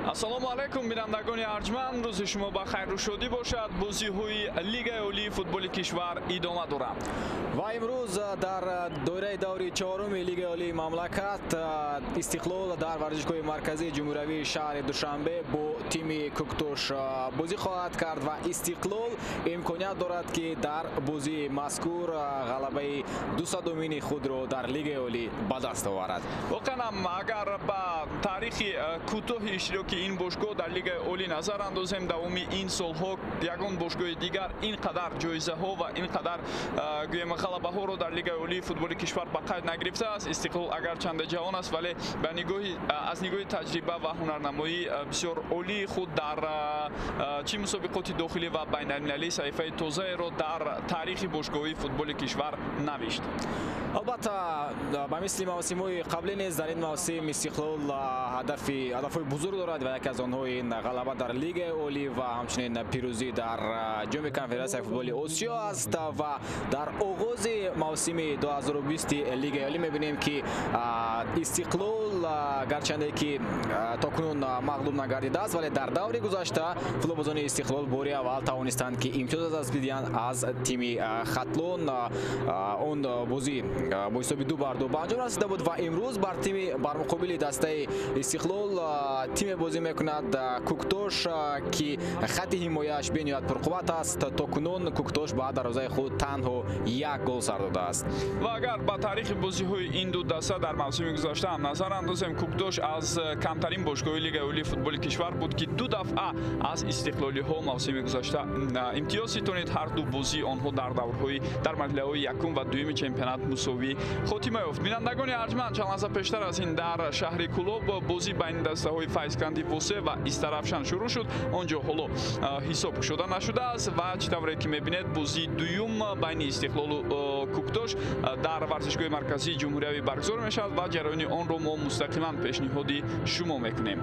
Ассалому алайкум, бинандагони арҷманд, рӯзи шумо ба хайру шодӣ бошад. Бозиҳои Лигаи Олии футболи кишвар идома доранд. Ва имрӯз дар доираи даври чоруми Лигаи Олии мамлакат Истиқлол дар варзишгоҳи марказии ҷумҳуриявии шаҳри Душанбе бо тими Кӯктош бозӣ хоҳад кард ва Истиқлол имконият дорад, ки дар бозии мазкур ғалабаи 200-умини худро дар Лигаи Олӣ ба даст оварад. Воқеан ҳам, агар ба таърихи кӯтоҳи иштироки ин бошгоҳ дар Лигаи Олӣ назар андозем, давоми ин солҳо ягон бошгоҳи дигар ин қадар ҷоизаҳо ва ин қадар гӯем ғалабаҳоро дар Лигаи Олии футболи кишвар ба қайд нагирифтааст. Истиқлол агарчанде ҷавон аст, вале аз нигоҳи таҷриба ва ҳунарнамоии бисёр олии худ дар чӣ мусобиқоти дохилӣ ва байналмилалӣ саҳифаи тозаеро дар таърихи бошгоҳии футболи кишвар навишт. Албатта, ба мисли мавсимҳои қаблӣ низ дар ин мавсим Истиқлол ҳадафҳои бузург дорад ва яке аз онҳо ин ғалаба дар Лигаи Олӣ ва ҳамчунин пирӯзӣ дар ҷоми конфедератсияи футболи Осиё аст. Ва дар оғози мавсими 2020 Лигаи Олӣ мебинем, ки Истиқлол гарчанде ки то кунун мағлуб нагардидааст, вале дар даври гузашта футболбозони Истиқлол бори аввал тавонистанд, ки имтиёз аз даст бидиҳанд аз тими Хатлон. Он бозӣ бо ҳисоби 2-2 ба анҷом расида буд ва имрӯз бар тими бар муқобили дастаи Истиқлол тиме бозӣ мекунад Кӯктош, ки хати ҳимояаш бениҳоят пурқувват аст. То кунун Кӯктош ба дарвозаи худ танҳо як гол сар додааст. Ва агар ба таърихи бозиҳои ин ду даста дар мавсими гузашта ҳам назар андозем, Кӯктош аз камтарин бошгоҳи Лигаи Олии футболи кишвар буд, ки ду дафъа аз истиқлолиҳо мавсими гузашта имтиёз ситонид. Ҳар ду бозии онҳо дар даврҳои дар марҳилаҳои якум ва дуюми чемпионат мусовӣ хотима ёфт. Бинандагони арҷманд, чанд лаҳза пештар аз ин дар шаҳри Кӯлоб бозӣ байни дастаҳои Файзканди Восе ва Истаравшан шурӯъ шуд. Он ҷо ҳоло ҳисоб кушода нашудааст ва чӣ тавре ки мебинед, бозии дуюм байни Истиқлолу Кӯктош дар варзишгоҳи марказии ҷумҳуриявӣ баргузор мешавад ва ҷараёни онро мо мустақиман пешниҳоди шумо мекунем.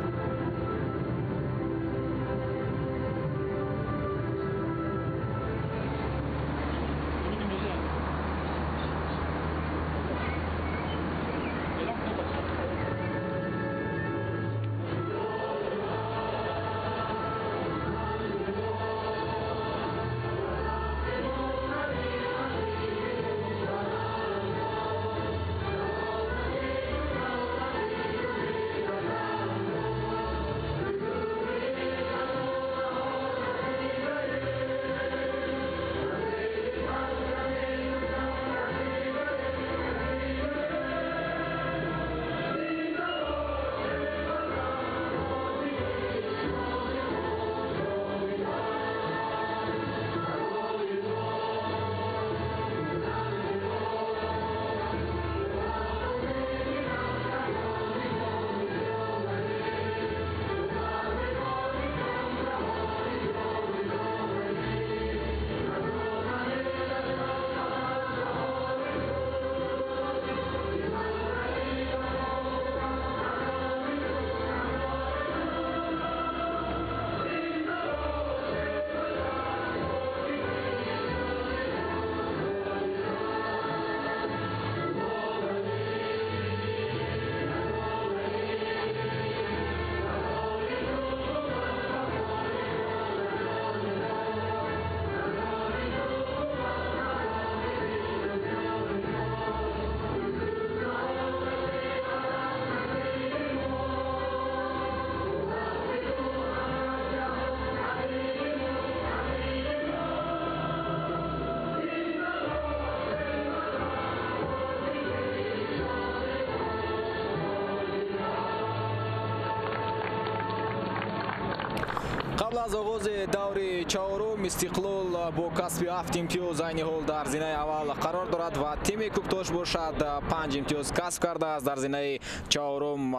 Қабл аз оғози даври чорум Истиқлол бо касби 7 имтиёз айни ҳол дар зинаи аввал қарор дорад ва тими Кӯктош бошад 5 имтиёз касб кардааст, дар зинаи чорум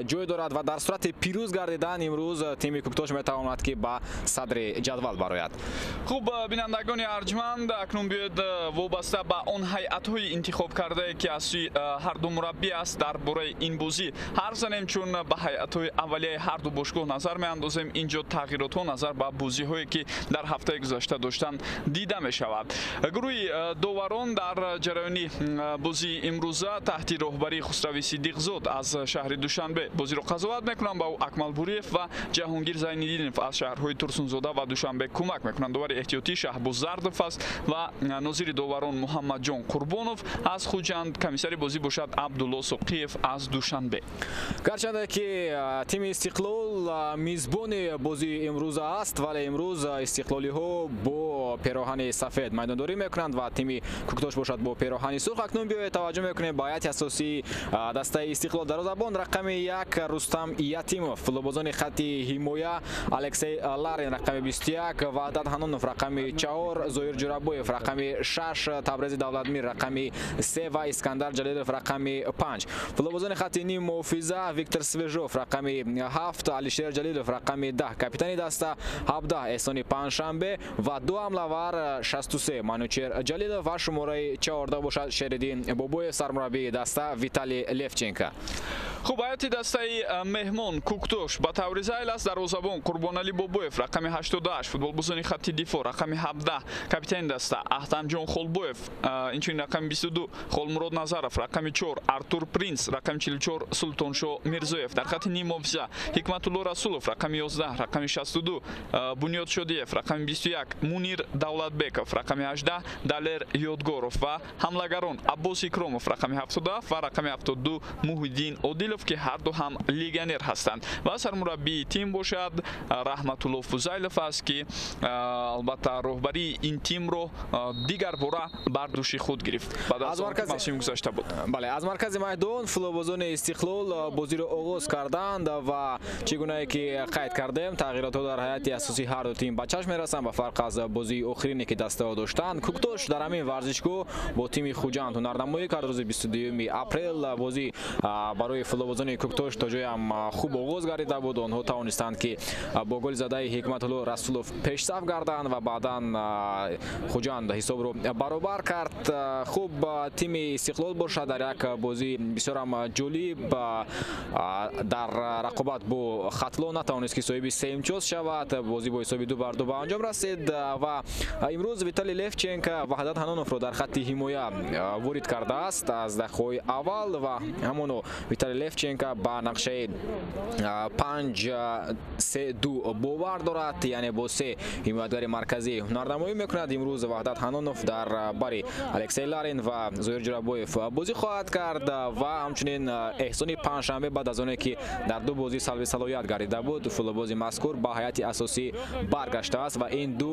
ҷой дорад ва дар сурати пирӯз гардидан имрӯз тими Кӯктош метавонад, ки ба садри ҷадвал барояд. Хуб, бинандагони арҷманд, акнун биёед вобаста ба он ҳайатҳои интихоб кардае, ки аз сӯи ҳар ду мураббӣ аст, дар бораи ин бозӣ ҳарф занем, чун ба ҳайатҳои аввалияи ҳар ду бошгоҳ назар меандозем. Ин ҷо тағйиротҳо назар ба бозиҳое ки дар ҳафтаи гузашта доштанд дида мешавад. Гурӯҳи доварон дар ҷараёни бозии имрӯза таҳти роҳбарии Хусрави Сидиқзод аз шаҳри Душанбе бозиро қазоват мекунанд. Ба ӯ Акмал Буриев ва Ҷаҳонгир Зайниддинов аз шаҳрҳои Турсунзода ва Душанбе кӯмак мекунанд. Довари эҳтиётӣ Шаҳбоз Зардов аст ва нозири доварон Муҳаммадҷон Қурбонов аз Хуҷанд, комиссари бозӣ бошад Абдулло Соқиев аз Душанбе. Гарчанде ки тими Истиқлол мизбони бозии имрӯза аст, вале имрӯз истиқлолиҳо бо пероҳани сафед майдондорӣ мекунанд ва тими Кӯктош бошад бо пероҳани сурх. Акнун биёед таваҷҷӯҳ мекунем ба ҳайати асосии дастаи Истиқлол. Дарвозабон рақами 1 Рустам Ятимов, футболбозони хатти ҳимоя Алексей Ларин рақами 21, Ваҳдат Ҳанонов рақами 4, Зоир Ҷурабоев рақами 6, Табрези Давлатмир рақами 3 ва Искандар Ҷалилов рақами 5. Футболбозони хатти ним муҳофиза Виктор Свежов рақами 7, Алишер Ҷалилов рақами 10, капитани даста 17 Эҳсони Панҷшанбе ва ду ҳамлавар 63 Манучер Ҷалилов ва шумораи 14 бошад Шериддин Бобоев, сармураббии даста Виталий Левченко. Хуб, ҳайати дастаи меҳмон Кӯктош ба таври зайл аст. Дарвозабон Қурбоналӣ Бобоев рақами 88, футболбозони хатти дифоъ рақами 17, капитани даста Аҳтамҷон Холбоев, инчунин рақами 22 Холмурод Назаров, рақами 4 Артур Принс, рақами 44 Султоншо Мирзоев. Дар хатти ним муҳофиза Ҳикматулло Расулов рақами 11, рақами 62 Бунёд Шодиев, рақами 21 Мунир Давлатбеков, рақами 18 Далер Ёдгоров ва ҳамлагарон Аббос Икромов рақами 77 ва рақами 72 Муҳиддин Одилов ки ҳар ду ҳам легионер ҳастанд. Ва сармураббии тим бошад Раҳматулло Фузайлов аст ки албатта роҳбарии ин тимро дигар бора бар дӯши худ гирифт баъд аз он ки мавсими гузашта буд. Бале, аз маркази майдон футболбозони Истиқлол бозиро оғоз карданд ва чӣ гунае ки қайд кардем, тағйиротҳо дар ҳайати асосии ҳар ду тим ба чашм мерасанд. Ба фарқ аз бозии охирине ки дастаҳо доштанд, Кӯктош дар ҳамин варзишгоҳ бо тими Хуҷанд ҳунарнамоӣ кард. Рӯзи 22 апрел бозӣ барои футболбозони Кӯктош то ҷоям хуб оғоз гардида буд. Онҳо тавонистанд ки бо голи задаи Ҳикматулло Расулов пешсаф гарданд ва баъдан Хуҷанд ҳисобро баробар кард. Хуб, тими Истиқлол бошад дар як бозии бисёрам ҷолиб дар рақобат бо Хатлон натавонист ки соҳиби се имтиёз шавад. Бозӣ бо ҳисоби 2-2 ба анҷом расид ва имрӯз Виталий Левченко Ваҳдат Ҳаноновро дар хатти ҳимоя ворид кардааст аз дақиқаҳои аввал ва ҳамоно Виталий Левченко ба нақшаи 5-3-2 бовар дорад, яъне бо се ҳимоятгари марказӣ ҳунарнамоӣ мекунад. Имрӯз Ваҳдат Ҳанонов дар бари Алексей Ларин ва Зоир Ҷурабоев бозӣ хоҳад кард ва ҳамчунин Эҳсони Панҷшанбе баъд аз оне ки дар ду бозӣ салби салоҳият гардида буд, футболбози мазкур ба ҳайати асосӣ баргаштааст ва ин ду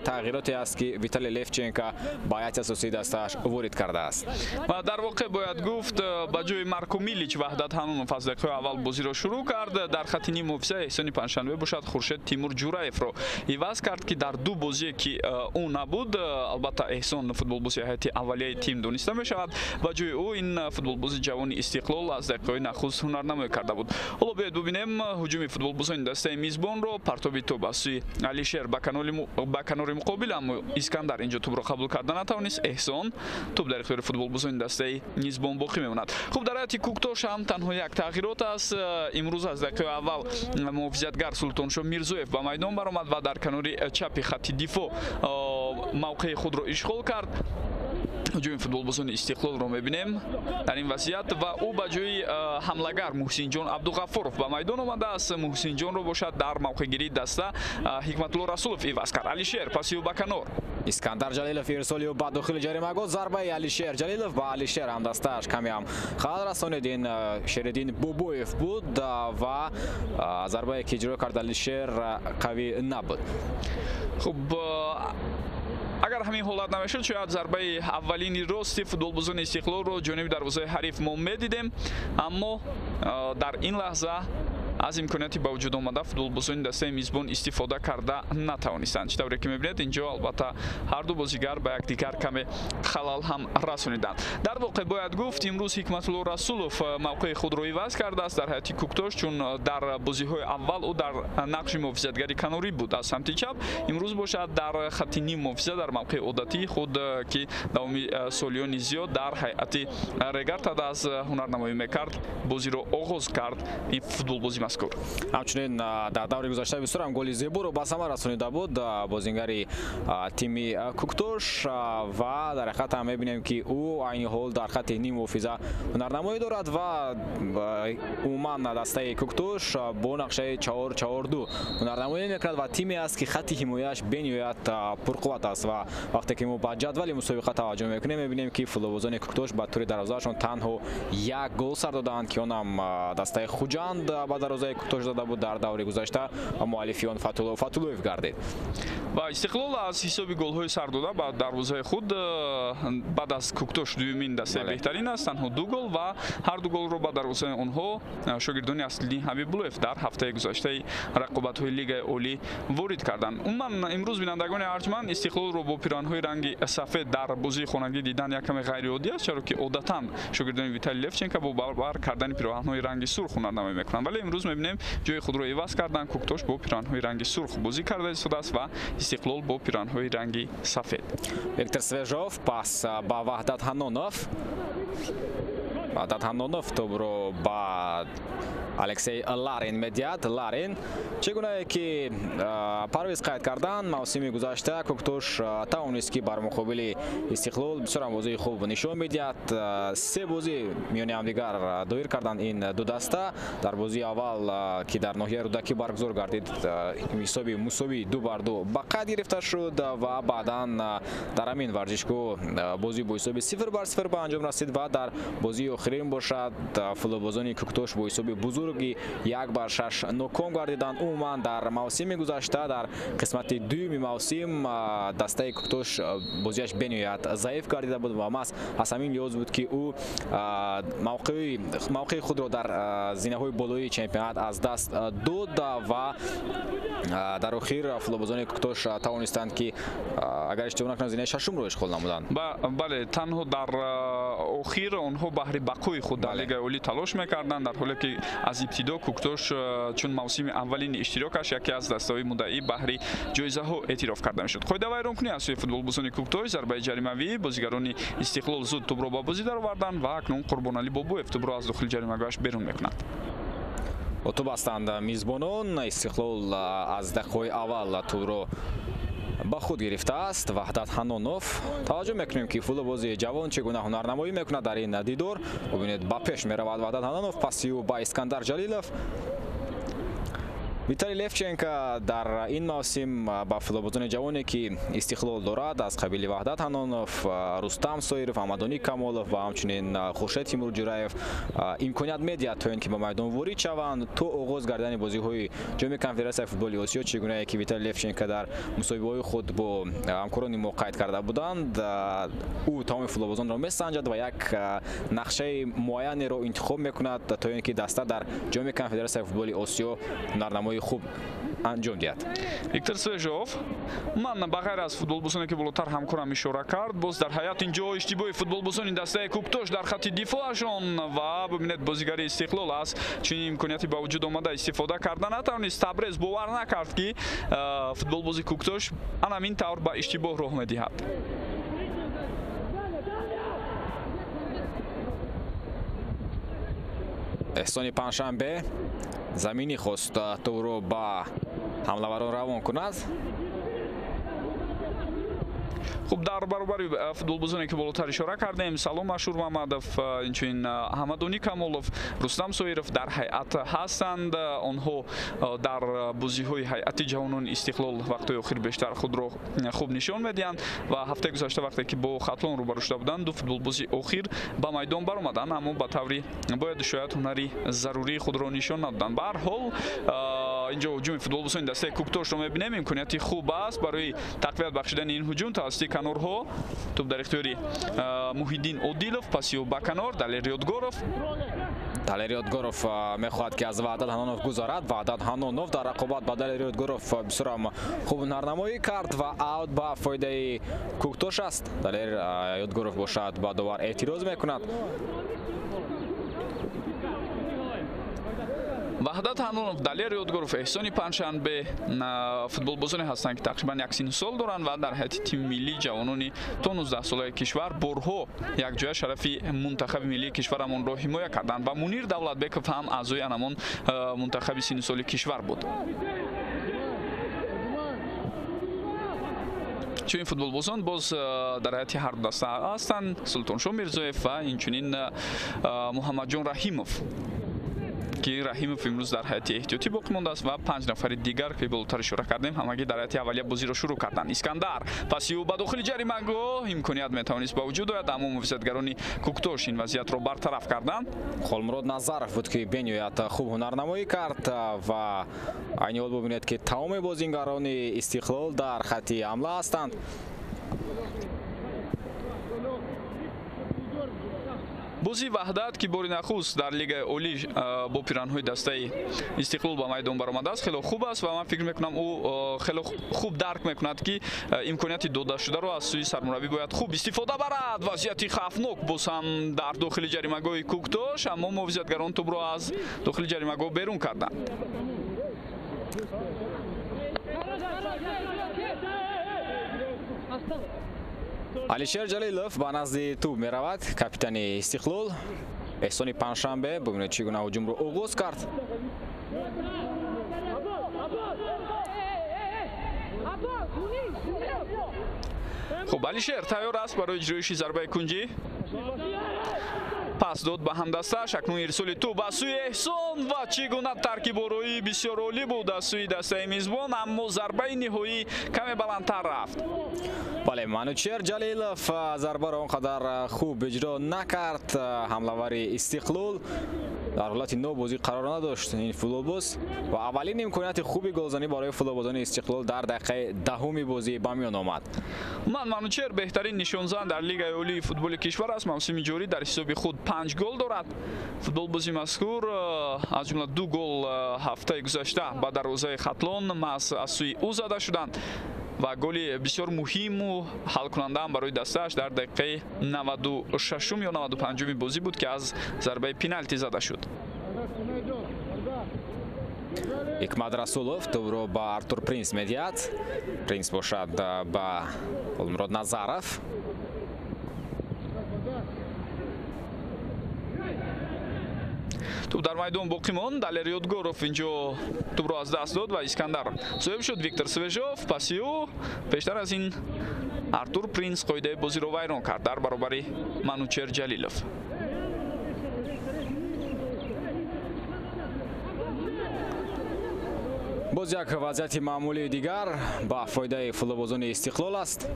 тағйироте аст ки Виталий Левченко ба ҳайати асосии дастааш ворид кардааст. Ва дар воқеъ бояд гуфт, ба ҷои Марко Милич Ваҳдат Ҳанонов аз дақиқаи аввал бозиро шурӯъ кард. Дар хатти ним муҳофиза Эҳсони Панҷшанбе бошад Хуршед Тимур Ҷураевро иваз кард ки дар ду бозие ки ӯ набуд, албатта Эҳсон футболбози ҳайати аввалияи тим дониста мешавад, ба ҷои ӯ ин футболбози ҷавони Истиқлол аз дақиқаҳои нахуст ҳунарнамоӣ карда буд. Ҳоло биёед бубинем ҳуҷуми футболбозони дастаи мизбонро. Партоби тӯб аз сӯи Алишер ба канори муқобил, аммо Искандар инҷо тӯбро қабул карда натавонист. Эҳсон тӯб дар ихтиёри футболбозони дастаи мизбон боқӣ мемонад. Хуб, дар ҳайати Кӯктош ҳам танҳо як тағйирот аст. Имрӯз аз дақиқаи аввал муҳофизатгар Султоншо Мирзоев ба майдон баромад ва дар канори чапи хатти дифоъ мавқеи худро ишғол кард. Ҳуҷуми футболбозони Истиқлолро мебинем дар ин вазъият ва ӯ ба ҷои ҳамлагар Муҳсинҷон Абдуғаффоров ба майдон омадааст. Муҳсинҷонро бошад дар мавқеъгирии даста Ҳикматулло Расулов иваз кард. Алишер паси ӯ ба канор. Искандар Ҷалилов ирсоли ӯ ба дохили ҷаримагоҳ, зарбаи Алишер Ҷалилов ба Алишер ҳамдастааш каме ҳам халал расонид. Ин Шериддин Бобоев буд ва зарбае ки иҷро кард Алишер қавӣ набуд. Хуб, агар ҳамин ҳолат намешуд, шояд зарбаи аввалини рости футболбозони Истиқлолро ҷониби дарвозаи ҳариф мо медидем, аммо дар ин лаҳза аз имконияти ба вуҷуд омада футболбозони дастаи мизбон истифода карда натавонистанд. Чӣ тавре ки мебинед, инҷо албатта ҳар ду бозигар ба якдигар каме халал ҳам расониданд. Дар воқеъ бояд гуфт, имрӯз Ҳикматулло Расулов мавқеи худро иваз кардааст дар ҳайати Кӯктош, чун дар бозиҳои аввал ӯ дар нақши муҳофизатгари канорӣ буд аз самти чап. Имрӯз бошад дар хатти ним муҳофиза дар мавқеи одатии худ ки давоми солиёни зиёд дар ҳайати Регар-ТадАЗ ҳунарнамоӣ мекард, бозиро оғоз кард ин футболбози. мазкур. Ҳамчунин дар даври гузашта бисёр ҳам голи зеборо ба самар расонида буд бозингари тими Куктош ва дар ҳақиқат ҳам мебинем, ки ӯ айни ҳол дар хатти ниммуҳофиза ҳунарнамоӣ дорад ва умуман дастаи Куктош бо нақшаи 4-4-2 ҳунарнамоӣ мекунад ва тиме аст, ки хатти ҳимояаш бениҳоят пурқувват аст ва вақте ки мо ба ҷадвали мусобиқа таваҷҷӯҳ мекунем, мебинем, ки футболбозони Куктош ба тури дарвозаашон танҳо як гол сар додаанд, ки он ҳам дастаи Хуҷанд ба дарвозаи Куктош зада буд дар даври гузашта ва муаллифи он Фатулло Фатуллоев гардид. Ва Истиқлол аз ҳисоби голҳои сар дода ба дарвозаи худ баъд аз Куктош дуюмин дастаи беҳтарин аст, танҳо 2 гол ва ҳар ду голро ба дарвозаи онҳо шогирдони Аслиддин Ҳабибуллоев дар ҳафтаи гузаштаи рақобатҳои Лигаи Олӣ ворид карданд. Умуман имрӯз, бинандагони арҷманд, Истиқлолро бо пиранҳои ранги сафед дар бозии хонагӣ дидан як каме ғайриоддӣ аст, чаро ки одатан шогирдони Виталий Левченко бо баробар кардани пироҳанҳои ранги сурх ҳунарнамоӣ мекунанд, вале имрӯз мебинем ҷои худро иваз карданд. Куктош бо пиранҳои ранги сурх бозӣ карда истодааст ва Истиқлол бо пиранҳои ранги сафед. Виктор Свежов пас ба Ваҳдат Ҳаннонов. Ваҳдат Ҳаннонов тӯбро ба Алексей Ларин медиҳад. Ларин, чӣ гунае ки Парвиз қайд кардан, мавсими гузашта Куктош тавонист, ки бар муқобили Истиқлол бисёр ҳам бозии хуб нишон медиҳад. 3 бозӣ миёни ҳамдигар доир карданд ин ду даста. Дар бозии аввал, ки дар ноҳияи Рӯдакӣ баргузор гардид, ҳисоби мусовӣ 2-2 ба қайд гирифта шуд ва баъдан дар ҳамин варзишгоҳ бозӣ бо ҳисоби 0-0 ба анҷом расид ва дар бозии охирин бошад футболбозони Куктош бо ҳисоби бузурги 1-6 ноком гардиданд. Умуман дар мавсими гузашта, дар қисмати дуюми мавсим, дастаи Куктош бозиаш бениҳоят заиф гардида буд ва маҳз аз ҳамин лиҳоз буд, ки ӯ мавқеи худро дар зинаҳои болоии чемпионат аз даст дод ва дар охир футболбозони Куктош тавонистанд, ки агар иштибоҳ накунам, зинаи шашумро ишғол намуданд. Бале, танҳо дар охир онҳо баҳри бақои худ дар Лигаи Олӣ талош мекарданд, дар ҳоле ки аз ибтидо Куктош чун мавсими аввалини иштирокаш яке аз дастаҳои муддаӣ баҳри ҷоизаҳо эътироф карда мешуд. Қоидавайронкунӣ аз сӯи футболбозони Куктош, зарбаи ҷаримавӣ, бозигарони Истиқлол зуд тӯбро ба бозӣ дароварданд ва акнун Қурбоналӣ Бобоев тӯбро аз дохили ҷаримагоҳаш берун мекунад. Тӯб ҳастанд мизбонон. Истиқлол аз дақиқаҳои аввал тӯбро ба худ гирифтааст. Ваҳдат Ҳаннонов, таваҷҷӯҳ мекунем, ки футболбози ҷавон чӣ гуна ҳунарнамоӣ мекунад дар ин дидор. Бубинед, ба пеш меравад Ваҳдат Ҳаннонов, паси ӯ ба Искандар Ҷалилов. Виталий Левченко дар ин мавсим ба футболбозони ҷавоне, ки Истиқлол дорад, аз қабили Ваҳдат Ҳаннонов, Рустам Соиров, Аҳмадонӣ Камолов ва ҳамчунин Хуршед Тимурҷураев имконият медиҳад, то ин ки ба майдон ворид шаванд то оғоз гардани бозиҳои Ҷоми Конфедератсияи футболи Осиё. Чӣ гунае ки Виталий Левченко дар мусоҳибаҳои худ бо ҳамкорони мо қайд карда буданд, ӯ тамоми футболбозонро месанҷад ва як нақшаи муайянеро интихоб мекунад, то ин ки даста дар Ҷоми Конфедератсияи футболи Осиё ҳунарнамоии хуб анҷом диҳад. Виктор Свежов, ман ба ғайр аз футболбозоне, ки болотар ҳамкорам ишора кард, боз дар ҳайат инҷо иштибоҳи футболбозони дастаи Куктош дар хатти дифоашон ва бибинед, бозигари Истиқлол аз чунин имконияти ба вуҷуд омада истифода карда натавонист. Табрез бовар накард, ки футболбози Куктош ана ҳамин тавр ба иштибоҳ роҳ медиҳад. Эҳсони Панҷшанбе заминӣ хост тӯбро ба ҳамлаварон равон кунад. Хуб, дар баробари футболбозоне, ки болотар ишора кардем, Салом Ашурмамадов, инчунин Ҳамадонӣ Камолов, Рустам Соиров дар ҳайат ҳастанд. Онҳо дар бозиҳои ҳайати ҷавонони Истиқлол вақтҳои охир бештар худро хуб нишон медиҳанд ва ҳафтаи гузашта, вақте ки бо Хатлон рӯбарӯ шуда буданд, ду футболбози охир ба майдон баромаданд, аммо ба таври бояду шояд ҳунари зарурии худро нишон надоданд. Ба ҳар ҳол, инҷо ҳуҷуми футболбозони дастаи Куктошро мебинем. Имконияти хуб аст барои тақвият бахшидани ин ҳуҷум тавассути канорҳо. Тӯб дар ихтиёри Муҳиддин Одилов, паси ӯ ба канор Далер Ёдгоров. Далер Ёдгоров мехоҳад, ки аз Ваҳдат Ҳаннонов гузарад. Ваҳдат Ҳаннонов дар рақобат ба Далер Ёдгоров бисёр ҳам хуб ҳунарнамоӣ кард ва аут ба фоидаи Куктош аст. Далер Ёдгоров бошад, ба довар эътироз мекунад. Ваҳдат Ҳаннонов, Далер Ёдгоров, Эҳсони Панҷшанбе футболбозоне ҳастанд, ки тақрибан як синну сол доранд ва дар ҳайати тими миллии ҷавонони то 19 солаи кишвар борҳо якҷоя шарафи мунтахаби миллии кишварамонро ҳимоя карданд ва Мунир Давлатбеков ҳам аъзои анамон мунтахаби синну соли кишвар буд. Чунин футболбозон боз дар ҳайати ҳар ду даста ҳастанд: Султоншоҳ Мирзоев ва инчунин Муҳаммадҷон Раҳимов, ки Раҳимов имрӯз дар ҳайати эҳтиётӣ боқӣ мондааст ва 5 нафари дигар, ки болотар ишора кардем, ҳамагӣ дар ҳайати аввалия бозиро шурӯъ карданд. Искандар паси ӯ ба дохили ҷаримагоҳ имконият метавонист ба вуҷуд ояд, аммо муҳофизатгарони Куктош ин вазъиятро бартараф карданд. Холмурод Назаров буд, ки бениҳоят хуб ҳунарнамоӣ кард ва айни ҳол бубинед, ки тамоми бозингарони Истиқлол дар хатти ҳамла ҳастанд. Бозии Ваҳдат, ки бори нахуст дар Лигаи Олӣ бо пиранҳои дастаи Истиқлол ба майдон баромадааст, хеле хуб аст ва ман фикр мекунам, ӯ хеле хуб дарк мекунад, ки имконияти додашударо аз сӯи сармураббӣ бояд хуб истифода барад. Вазъияти хавфнок боз ҳам дар дохили ҷаримагоҳи Куктош, аммо муҳофизатгарон тӯбро аз дохили ҷаримагоҳ берун карданд. Алишер Ҷалилов ба назди тӯб меравад, капитани Истиқлол. Эҳсони Панҷшанбе бубинед, чӣ гуна ҳуҷумро оғоз кард. Хуб, Алишер тайёр аст барои иҷроиши зарбаи кунҷӣ. Пас дод ба ҳамдастааш, акнун ирсоли тӯб ба сӯи Эҳсон ва чӣ гуна таркибороӣ бисёр олӣ буд аз сӯи дастаи мизбон, аммо зарбаи ниҳоӣ каме баландтар рафт. Бале, Манучер Ҷалилов зарбаро он қадар хуб иҷро накард. Ҳамлавари Истиқлол дар ҳолати нобозӣ қарор надошт ин футболбоз ва аввалин имконияти хуби голзанӣ барои футболбозони Истиқлол дар дақиқаи 10-уми бозӣ ба миён омад. Ман Манучер беҳтарин нишонзан дар Лигаи Олии футболи кишвар аст. Мавсими ҷорӣ дар ҳисоби худ 5 гол дорад. Футболбози мазкур аз ҷумла 2 гол ҳафтаи гузашта ба дарвозаи Хатлон маҳз аз сӯи ӯ зада шуданд ва голи бисёр муҳиму ҳалкунандаам барои дастааш дар дақиқаи 96-ум ё 95-уми бозӣ буд, ки аз зарбаи пеналти зада шуд. Ҳикмат Расулов тӯбро ба Артур Принс медиҳад. Принс бошад ба Холмурод Назаров. Тӯб дар майдон боқӣ монд. Далер Ёдгоров инҷо тӯбро аз даст дод ва Искандар соҳиб шуд. Виктор Свежов паси ӯ. Пештар аз ин Артур Принс қоидаи бозиро вайрон кард дар баробари Манучер Ҷалилов. Боз як вазъияти маъмулии дигар ба фоидаи футболбозони Истиқлол аст.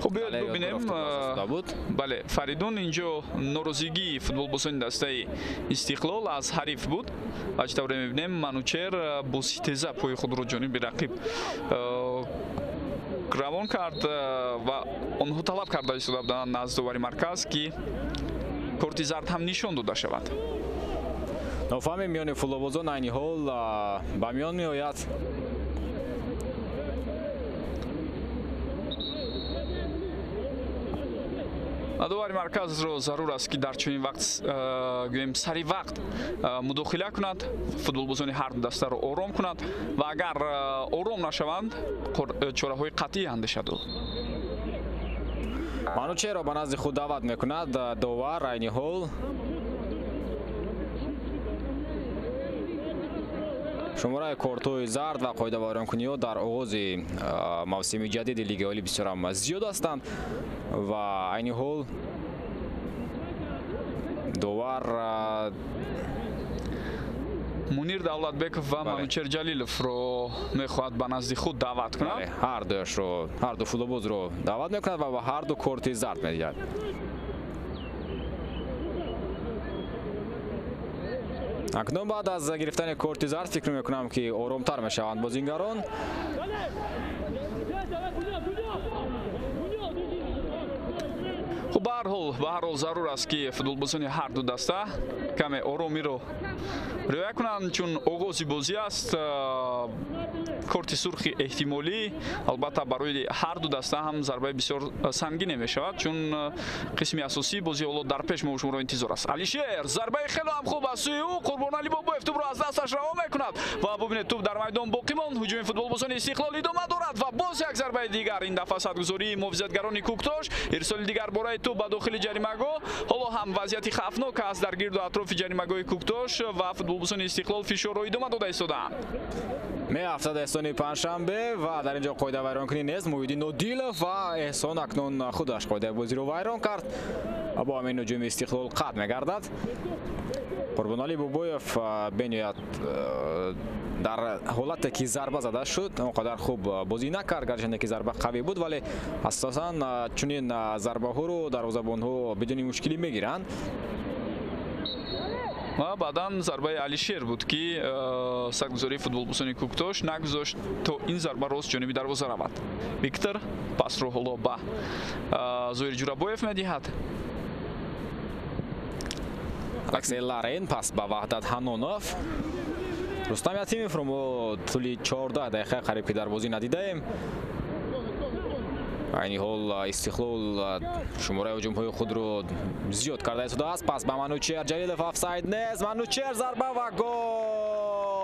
Хуб, биёед бубинем. Бале, Фаридун, инҷо норозигии футболбозони дастаи Истиқлол аз ҳариф буд ва чӣ тавре мебинем, Манучер бо ситеза пои худро ҷониби рақиб равон кард ва онҳо талаб карда истода буданд аз довари марказ, ки корти зард ҳам нишон дода шавад. Нофаҳми миёни футболбозон айни ҳол ба миён меояд. Довари марказро зарур аст, ки дар чунин вақт, гӯем, сари вақт мудохила кунад, футболбозони ҳар ду дастаро ором кунад ва агар ором нашаванд, чораҳои қатъӣ андешад ӯ. Манучерро ба назди худ даъват мекунад довар айни ҳол. Шумораи кортҳои зард ва қоидавайронкуниҳо дар оғози мавсими ҷадиди Лигаи Олӣ бисёрам зиёд ҳастанд ва айни ҳол довар Мунир Давлатбеков ва Манучер Ҷалиловро мехоҳад ба назди худ даъват кунад. Ҳар дуяшро, ҳар ду футболбозро даъват мекунад ва ба ҳар ду корти зард медиҳад. Акнун баъд аз гирифтани корти зард фикр мекунам, ки оромтар мешаванд бозингарон. Хуб, ба Ба ҳар ҳол зарур аст, ки футболбозони ҳар ду даста каме оромиро риоя кунанд, чун оғози бозӣ аст. Корти сурхи эҳтимолӣ албатта барои ҳар ду даста ҳам зарбаи бисёр сангине мешавад, чун қисми асосии бозӣ ҳоло дар пеш мо шуморо интизор аст. Алишер зарбаи хело ҳам хуб аз сӯи ӯ. Қурбоналӣ Бобоев тӯбро аз дасташ раво мекунад ва бубинед, тӯб дар майдон боқӣ монд. Ҳуҷуми футболбозони Истиқлол идома дорад ва боз як зарбаи дигар. Ин дафъа садгузории муҳофизатгарони Кӯктош. Ирсоли дигар бораи тӯб ба дохили ҷаримагоҳ. Ҳоло ҳам вазъияти хавфнок аст дар гирду атрофи ҷаримагоҳи Кӯктош ва футболбозони Истиқлол фишорро идома дода истодаанд. Меафтад Эҳсони Панҷшанбе ва дар ин ҷо қоида вайронкунӣ нест. Муҳиддин Одилов ва Эҳсон акнун худаш қоидаи бозиро вайрон кард ва бо ҳамин ҳуҷуми Истиқлол қатъ мегардад. Қурбоналӣ Бобоев бениҳоят дар ҳолате ки зарба зада шуд он қадар хуб бозӣ накард, гарчанде ки зарба қавӣ буд, вале асосан чунин зарбаҳоро дарвозабонҳо бидуни мушкилӣ мегиранд. Ва баъдан зарбаи Алишер буд, ки садгузории футболбозони Кӯктош нагузошт то ин зарба рост ҷониби дарвоза равад. Виктор пасро ҳоло ба Зоир Ҷурабоев медиҳад. Алексей Ларин пас ба Ваҳдат Ҳанонов. Рустам Ятимовро мо тӯли 14 дақиқа қариб ки дар бозӣ надидаем. Айни ҳол Истиқлол шумораи ҳуҷумҳои худро зиёд карда истодааст. Пас ба Манучер Ҷалилов, офсайд нест. Манучер зарба ва гол!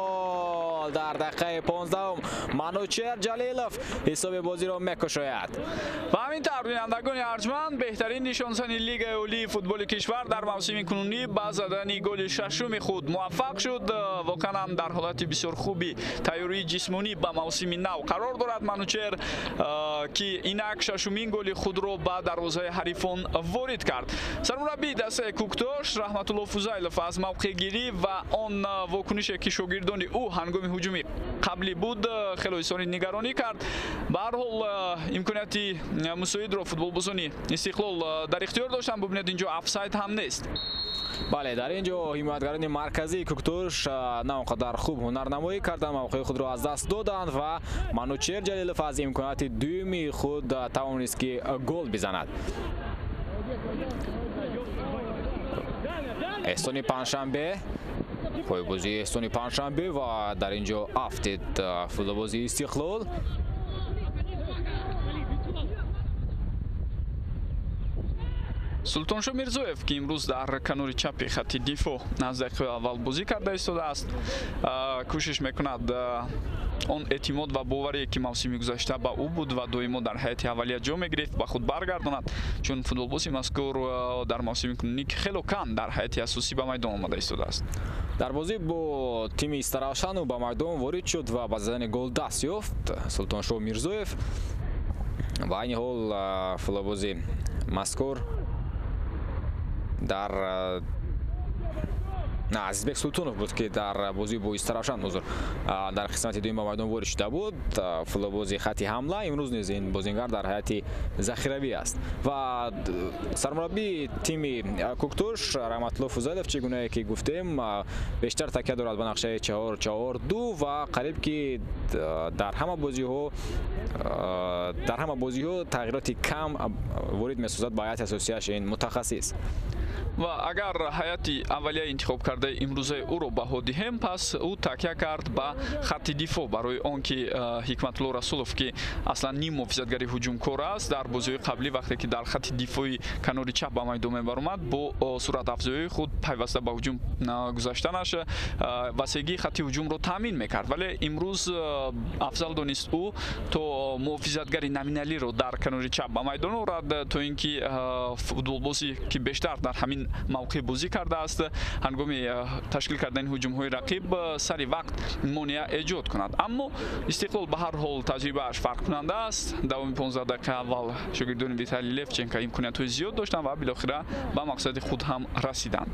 Дар дақиқаи 15 Манучер Ҷалилов ҳисоби бозиро мекушояд. Ва ҳамин тавр, бинандагони арҷманд, беҳтарин нишонзани Лигаи олии футболи кишвар дар мавсими кунунӣ ба задани голи шашуми худ муваффақ шуд. Воқеан ҳам дар ҳолати бисёр хуби тайёрии ҷисмонӣ ба мавсими нав қарор дорад Манучер, ки инак шашумин голи худро ба дарвозаи ҳарифон ворид кард. Сармураббии дастаи Кӯктош Раҳматулло Фузайлов аз мавқеъгирӣ ва он вокунише, ки шогирдони ӯ ҳангоми ҳуҷуми қаблӣ буд, хело изҳори нигаронӣ кард. Ба ҳар ҳол имконияти мусоидро футболбозони Истиқлол дар ихтиёр доштанд. Бубинед, инҷо офсайд ҳам нест. Бале, дар ин ҷо ҳимоятгарони марказии Кӯктош на он қадар хуб ҳунарнамоӣ карданд, мавқеи худро аз даст доданд ва Манучер Ҷалилов аз имконияти дуюми худ тавонист, ки гол бизанад. Эҳсони Панҷшанбе, пойбозии Эҳсони Панҷшанбе ва дар ин ҷо афтид футболбозии Истиқлол. Султоншо Мирзоев, ки имрӯз дар канори чапи хатти дифоъ аз дақиқаи аввал бозӣ карда истодааст, кӯшиш мекунад он эътимод ва боварие, ки мавсими гузашта ба ӯ буд ва доимо дар ҳайати аввалия ҷо мегирифт, ба худ баргардонад, чун футболбози мазкур дар мавсими кунунӣ хело кам дар ҳайати асосӣ ба майдон омада истодааст. Дар бозӣ бо тими Истаравшану ба майдон ворид шуд ва ба задани гол даст ёфт Султоншо Мирзоев. Ва айни ҳол футболбози мазкур дар Азизбек Султонов буд, ки дар бозӣ бо Истаравшан ҳузур дар қисмати дуюм ба майдон ворид шуда буд. Футболбози хатти ҳамла имрӯз низ ин бозингар дар ҳайати захиравӣ аст. Ва сармураббии тими Кӯктош Раҳматулло Фузайлов, чӣ гунае ки гуфтем, бештар такя дорад ба нақшаи 4-4-2 ва қариб ки дар ҳама бозиҳо тағйироти кам ворид месозад ба ҳайати асосияш ин мутахассис. Ва агар ҳайати аввалия интихоб кардаи имрӯзаи ӯро баҳо диҳем, пас ӯ такя кард ба хатти дифоъ барои он ки Ҳикматулло Расулов, ки аслан ним муҳофизатгари ҳуҷумкор аст, дар бозиҳои қаблӣ вақте ки дар хатти дифои канори чап ба майдон мебаромад, бо суръатафзоии худ пайваста ба ҳуҷум гузаштанаш васегии хатти ҳуҷумро таъмин мекард. Вале имрӯз афзал донист ӯ то муҳофизатгари номиналиро дар канори чап ба майдон орад, то ин ки футболбозе ки бештар дар ҳамин мавқеъ бозӣ кардааст, ҳангоми ташкил кардани ҳуҷумҳои рақиб сари вақт монеа эҷод кунад. Аммо Истиқлол ба ҳар ҳол таҷрибааш фарқкунанда аст. Давоми 15 дақиқа аввал шогирдони Виталий Левченко имкониятҳои зиёд доштанд ва билохира ба мақсади худ ҳам расиданд.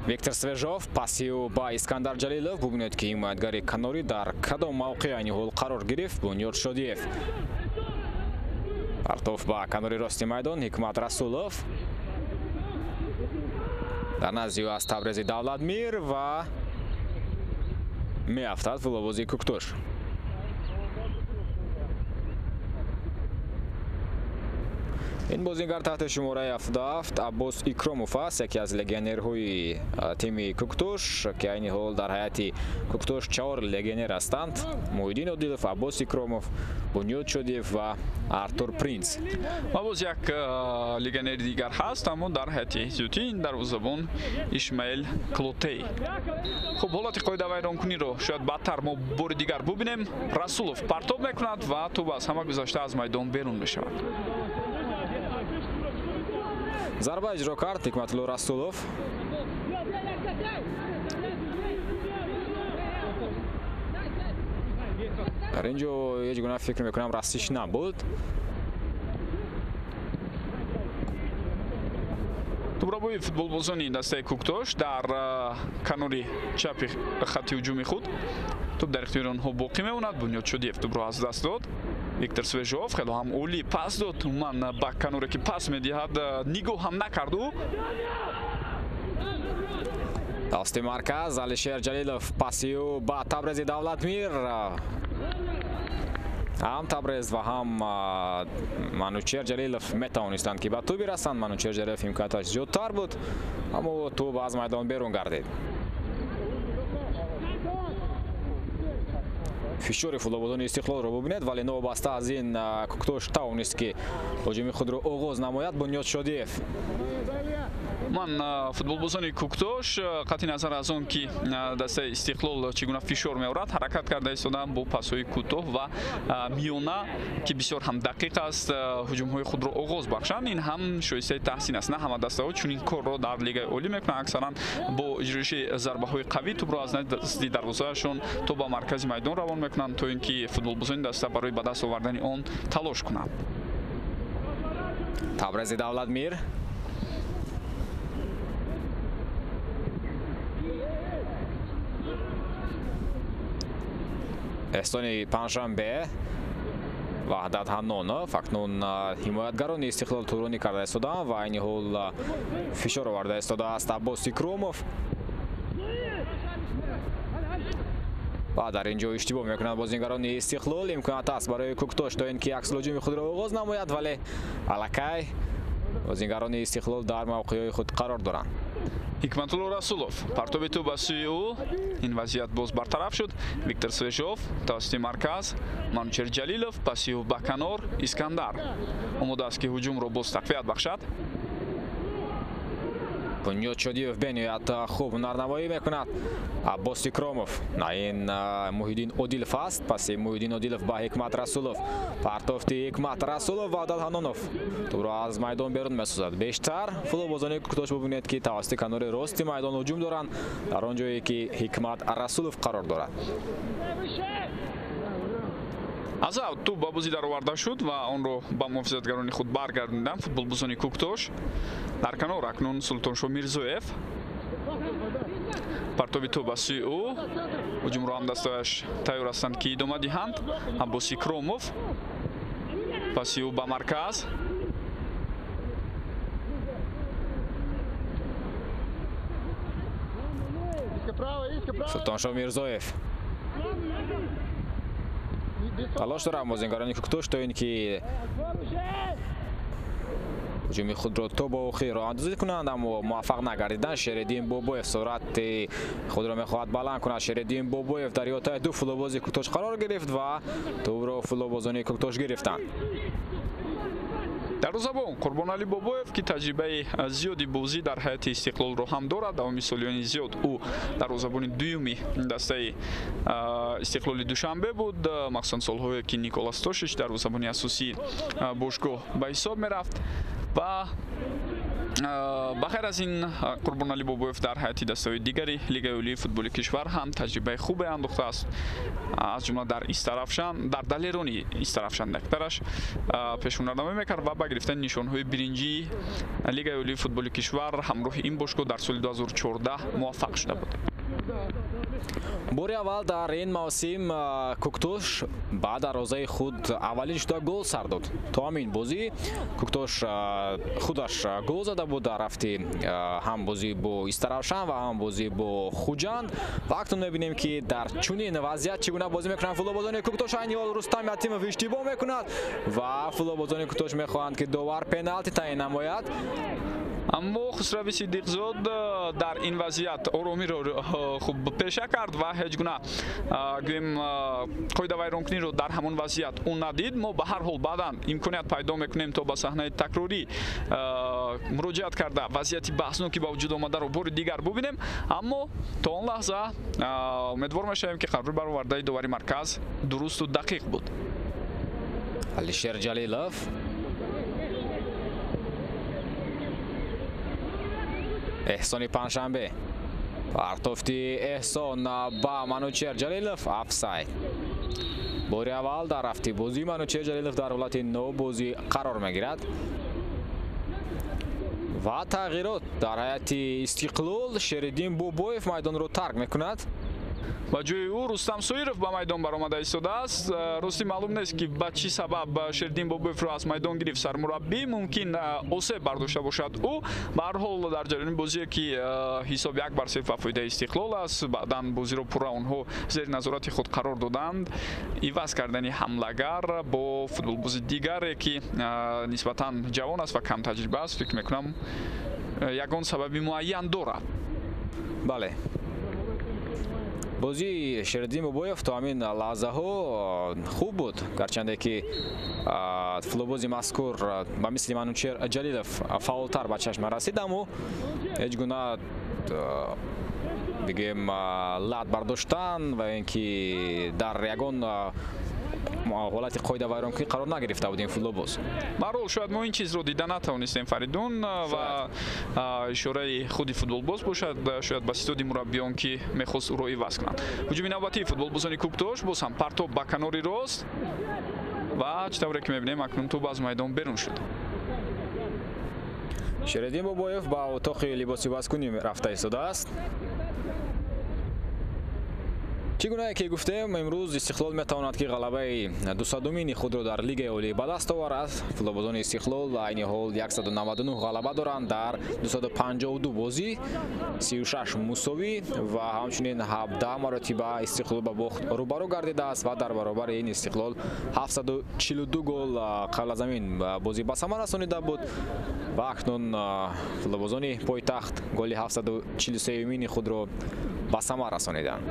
Виктор Свежов паси ӯ ба Искандар Ҷалилов. Бубинед, ки ҳимоятгари канорӣ дар кадом мавқеъ айни ҳол қарор гирифт. Бунёд Шодиев партоф ба канори рости майдон. Ҳикмат Расулов дар назди ӯ аз Табрези Давлатмир ва меафтад футболбози Кӯктош. Ин бозингар таҳти шумораи 77 Аббос Икромов аст, яке аз легионерҳои тими Куктош, ки айни ҳол дар ҳайати Куктош 4 легионер ҳастанд: Муҳиддин Одилов, Аббос Икромов, Бунёд Шодиев ва Артур Принц. Ва боз як легионери дигар ҳаст, аммо дар ҳайати эҳтиётӣ, ин дарвозабон Ишмаил Клотей. Хуб, ҳолати қоидавайронкуниро шояд баъдтар мо бори дигар бубинем. Расулов партоб мекунад ва тӯб аз ҳама гузашта аз майдон берун мешавад. Зарба иҷро кард Ҳикматулло Расулов. Дар ин ҷо ҳеҷ гуна фикр мекунам расиш набуд. Тӯбрабои футболбозони дастаи Куктош дар канори чапи хатти ҳуҷуми худ. Тӯб дар ихтиёри онҳо боқӣ мемонад. Бунёд Шодиев тӯбро аз даст дод. Виктор Свежов хело ҳам олӣ пас дод. Умуман ба каноре ки пас медиҳад нигоҳ ҳам накард ӯ. Тавассути марказ Алишер Ҷалилов, паси ӯ ба Табрези Давлатмир. Ҳам Табрез ва ҳам Манучер Ҷалилов метавонистанд, ки ба тӯб бирасанд. Манучер Ҷалилов имконияташ зиёдтар буд, аммо тӯб аз майдон берун гардид. Фишори футболбозони Истиқлолро бубинед, вале новобаста аз ин Куктош тавонист, ки ҳуҷуми худро оғоз намояд. Бунёд Шодиев. Ман футболбозони Куктош қатъи назар аз он ки дастаи Истиқлол чӣ гуна фишор меорад, ҳаракат карда истоданд бо пасҳои кӯтоҳ ва миёна, ки бисёр ҳам дақиқ аст, ҳуҷумҳои худро оғоз бахшанд. Ин ҳам шоистаи таҳсин аст. На ҳама дастаҳо чунин корро дар Лигаи Олӣ мекунанд. Аксаран бо иҷроиши зарбаҳои қавӣ тӯбро аз назди дарвозаашон то ба маркази майдон равон мекунанд, то ин ки футболбозони даста барои ба даст овардани он талош кунанд. Табрези Давлатмир. Эҳсони Панҷшанбе, Ваҳдат Ҳаннонов. Акнун ҳимоятгарони Истиқлол туронӣ карда истоданд ва айни ҳол фишор оварда истодааст Аббос Икромов. Ва дар ин ҷо иштибоҳ мекунанд бозингарони Истиқлол. Имконият аст барои Куктош то ин ки аксулҳуҷуми худро оғоз намояд, вале аллакай бозингарони Истиқлол дар мавқеъҳои худ қарор доранд. Ҳикматулло Расулов партоби тӯб ба сӯи ӯ. Ин вазъият боз бартараф шуд. Виктор Свежов тавассути марказ, Манучер Ҷалилов паси ӯ ба канор, Искандар омода аст, ки ҳуҷумро боз тақвият бахшад. Бунёд Шодиев бениҳоят хуб ҳунарнамоӣ мекунад. Аббос Икромов. На, ин Муҳиддин Одилов аст. Паси Муҳиддин Одилов ба Ҳикмат Расулов. Партофти Ҳикмат Расулов ва Ваҳдат Ҳаннонов тӯбро аз майдон берун месозад. Бештар футболбозони Куктош бубинед, ки тавассути канори рости майдон ҳуҷум доранд, дар он ҷое ки Ҳикмат Расулов қарор дорад. Аз аут тӯб ба бозӣ дароварда шуд ва онро ба муҳофизатгарони худ баргардонданд футболбозони Куктош. Дар канор акнун Султоншо Мирзоев. Партоби тӯб ба сӯи ӯ. Ҳуҷумро ҳам дастааш тайёр ҳастанд, ки идома диҳанд. Аббос Икромов паси ӯ ба марказ. Султоншо Мирзоев талош доранд бозингарони Куктош то ин ки ҳуҷуми худро то ба охир роҳандозӣ кунанд, аммо муваффақ нагардиданд. Шериддин Бобоев суръати худро мехоҳад баланд кунад. Шериддин Бобоев дар иҳотаи ду футболбози Куктош қарор гирифт ва тӯбро футболбозони Куктош гирифтанд. Дарвозабон Қурбоналӣ Бобоев, ки таҷрибаи зиёди бозӣ дар ҳайати Истиқлолро ҳам дорад, давоми солиёни зиёд ӯ дарвозабони дуюми дастаи Истиқлоли Душанбе буд, махсусан солҳое ки Николас Тошич дарвозабони асосии бошгоҳ ба ҳисоб мерафт. Ва ба ғайр аз ин Қурбоналӣ Бобоев дар ҳайати дастаҳои дигари Лигаи Олии футболи кишвар ҳам таҷрибаи хубе андохтааст, аз ҷумла дар Истарафшан, дар Далерони Истарафшан дақтараш пешҳунарнамоӣ мекард ва ба гирифтани нишонҳои биринҷии Лигаи Олии футболи кишвар ҳамроҳи ин бошгоҳ дар соли 2014 муваффақ шуда буд. Бори аввал дар ин мавсим Куктош ба дарвозаи худ аввалин шуда гол сар дод. То ҳамин бозӣ Куктош худаш гол зада буд дар рафти ҳам бозӣ бо Истаравшан ва ҳам бозӣ бо Хуҷанд. Ва акнун мебинем, ки дар чунин вазъият чӣ гуна бозӣ мекунанд футболбозони Куктош. Айни ҳол Рустам Ятимов иштибоҳ мекунад ва футболбозони Куктош мехоҳанд, ки довар пеналти таъин намояд. Аммо Хусрави Сидиқзод дар ин вазъият оромиро хуб пеша кард ва ҳеҷ гуна гӯем қоидавайронкуниро дар ҳамон вазъият ӯ надид. Мо ба ҳар ҳол баъдан имконият пайдо мекунем, то ба саҳнаи такрорӣ муроҷиат карда вазъияти баҳсноки ба вуҷуд омадаро бори дигар бубинем. Аммо то он лаҳза умедвор мешавем, ки қарори баровардаи довари марказ дурусту дақиқ буд. Алишер Ҷалилов. Эҳсони Панҷшанбе. Партофти Эҳсон ба Манучер Ҷалилов, офсайд. Бори аввал дар рафти бозӣ Манучер Ҷалилов дар ҳолати нобозӣ қарор мегирад. Ва тағйирот дар ҳайати Истиқлол. Шериддин Бобоев майдонро тарк мекунад. Ба ҷои ӯ Рустам Соиров ба майдон баромада истодааст. Ростӣ маълум нест, ки ба чӣ сабаб Шериддин Бобоевро аз майдон гирифт сармураббӣ. Мумкин осеб бардошта бошад ӯ. Ба ҳар ҳол дар ҷараёни бозие, ки ҳисоб 1-0 ба фоидаи Истиқлол аст, баъдан бозиро пурра онҳо зери назорати худ қарор доданд. Иваз кардани ҳамлагар бо футболбози дигаре, ки нисбатан ҷавон аст ва камтаҷриба аст, фикр мекунам, ягон сабаби муайян дорад. Бале, бозии Шериддин Бобоев то ҳамин лаҳзаҳо хуб буд, гарчанде ки футболбози мазкур ба мисли Манучер Ҷалилов фаъолтар ба чашм расид, аммо ҳеҷ гуна бигӯем лат бардоштан ва ин ки дар ягон ҳолати қоидавайронкунӣ қарор нагирифта буд ин футболбоз. Барҳол шояд мо ин чизро дида натавонистем, Фаридун, ва ишораи худи футболбоз бошад, шояд ба ситоди мураббиён, ки мехост ӯро иваз кунанд. Ҳуҷуми навбатии футболбозони Куктош, боз ҳам партоб ба канори рост ва чӣ тавре ки мебинем, акнун тӯб аз майдон берун шуд. Шериддин Бобоев ба утоқи либосивазкунӣ рафта истодааст. Чӣ гунае ки гуфтем, имрӯз Истиқлол метавонад, ки ғалабаи 200-умини худро дар Лигаи олӣ ба даст оварад. Футболбозони Истиқлол айни ҳол 199 ғалаба доранд дар 252 бозӣ, 36 мусовӣ ва ҳамчунин 17 маротиба Истиқлол ба бохт рӯбарӯ гардидааст ва дар баробари ин Истиқлол 742 гол қабл аз ҳамин бозӣ ба самар расонида буд ва акнун футболбозони пойтахт голи 743-умини худро ба самар расониданд.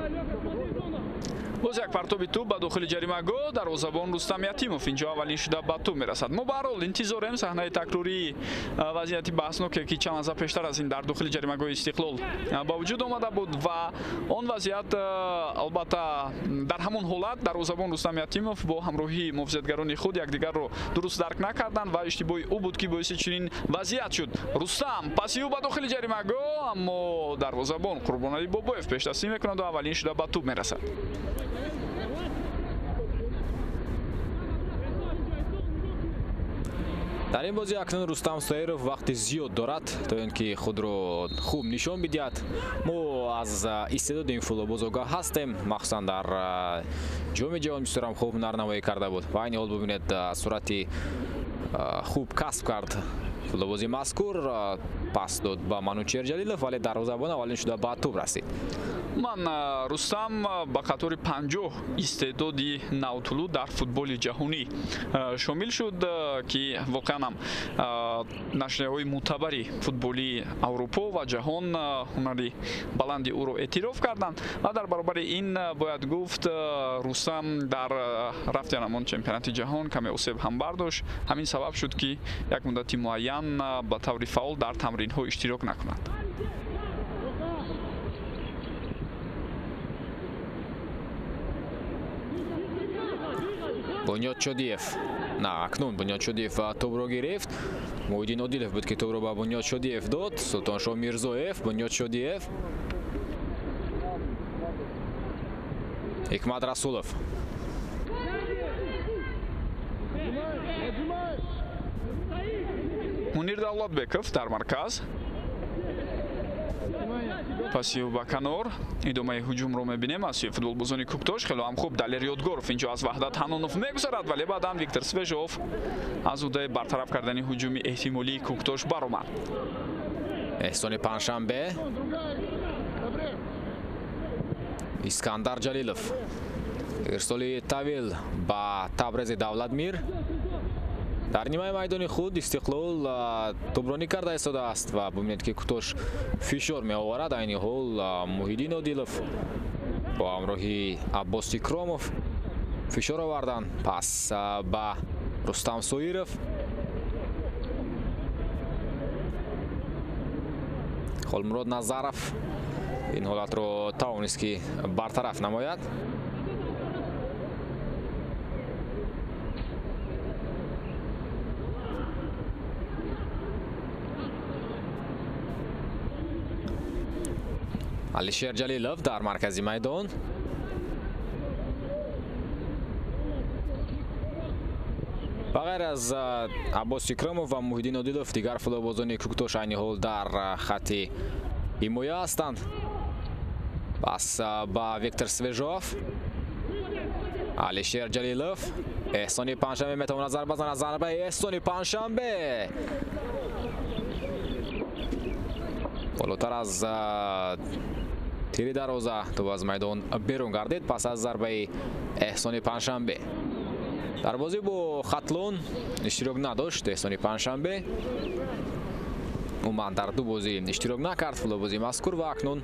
Боз як партоби тӯб ба дохили ҷаримагоҳ, дарвозабон Рустам Ятимов инҷо аввалин шуда ба тӯб мерасад. Мо ба ҳар ҳол интизорем саҳнаи такрории вазъияти баҳсноке, ки чанд лаҳза пештар аз ин дар дохили ҷаримагоҳи Истиқлол ба вуҷуд омада буд ва он вазъият, албатта, дар ҳамон ҳолат дарвозабон Рустам Ятимов бо ҳамроҳии муҳофизатгарони худ якдигарро дуруст дарк накарданд ва иштибоҳи ӯ буд, ки боиси чунин вазъият шуд. Рустам паси ӯ ба дохили ҷаримагоҳ, аммо дарвозабон Қурбоналӣ Бобоев пешдастӣ мекунад ва аввалин шуда ба тӯб мерасад. Дар ин бозӣ акнун Рустам Соиров вақти зиёд дорад, то ин ки худро хуб нишон бидиҳад. Мо аз истеъдоди ин футболбоз огоҳ ҳастем, махсусан дар ҷоми ҷаҳон бисёрам хуб ҳунарнамоӣ карда буд ва айни ҳол бубинед, сурати хуб касб кард футболбози мазкур, пас дод ба Манучер Ҷалилов, вале дарвозабон аввалин шуда ба тӯб расид. Ман Рустам ба қатори 50 истеъдоди навтулӯ дар футболи ҷаҳонӣ шомил шуд, ки воқеан ҳам нашрияҳои мӯътабари футболии Аврупо ва ҷаҳон ҳунари баланди ӯро эътироф карданд ва дар баробари ин бояд гуфт, Рустам дар рафти ҳамон чемпионати ҷаҳон каме осеб ҳам бардошт. Ҳамин сабаб шуд, ки як муддати муайян ба таври фаъол дар тамринҳо иштирок накунад. Бунёд Шодиев. На, акнун Бунёд Шодиев тӯбро гирифт. Муҳиддин Одилов буд, ки тӯбро ба Бунёд Шодиев дод. Султоншоҳ Мирзоев, Бунёд Шодиев. Ҳикмат Расулов. Мунир Давлатбеков дар марказ. Паси ба канор идомаи ҳуҷумро мебинем аз сӯи футболбозони Куктош. Хело ҳам хуб Далер Ёдгоров инҷо аз Ваҳдат Ҳанонов мегузарад, вале баъдан Виктор Свежов аз уҳдаи бартараф кардани ҳуҷуми эҳтимолии Куктош баромад. Эҳсони Панҷшанбе, Искандар Ҷалилов, ирсоли тавил ба Табрези Давлатмир. Дар нимаи майдони худ Истиқлол тӯбронӣ карда истодааст ва бубинед, ки Куктош фишор меоварад. Айни ҳол Муҳиддин Одилов бо ҳамроҳи Аббос Икромов фишор оварданд. Пас ба Рустам Соиров, Холмурод Назаров ин ҳолатро тавонист, ки бартараф намояд. Алишер Ҷалилов дар маркази майдон. Ба ғайр аз Аббос Икромов ва Муҳиддин Одилов, дигар футболбозони Куктош айни ҳол дар хатти ҳимоя ҳастанд. Пас ба Виктор Свежов, Алишер Ҷалилов, Эҳсони Панҷшанбе метавонад зарба занад. Зарбаи Эҳсони Панҷшанбе болотар аз тири дарвоза тӯб аз майдон берун гардид пас аз зарбаи Эҳсони Панҷшанбе. Дар бозӣ бо Хатлон иштирок надошт Эҳсони Панҷшанбе. Умуман дар ду бозӣ иштирок накард футболбозии мазкур ва акнун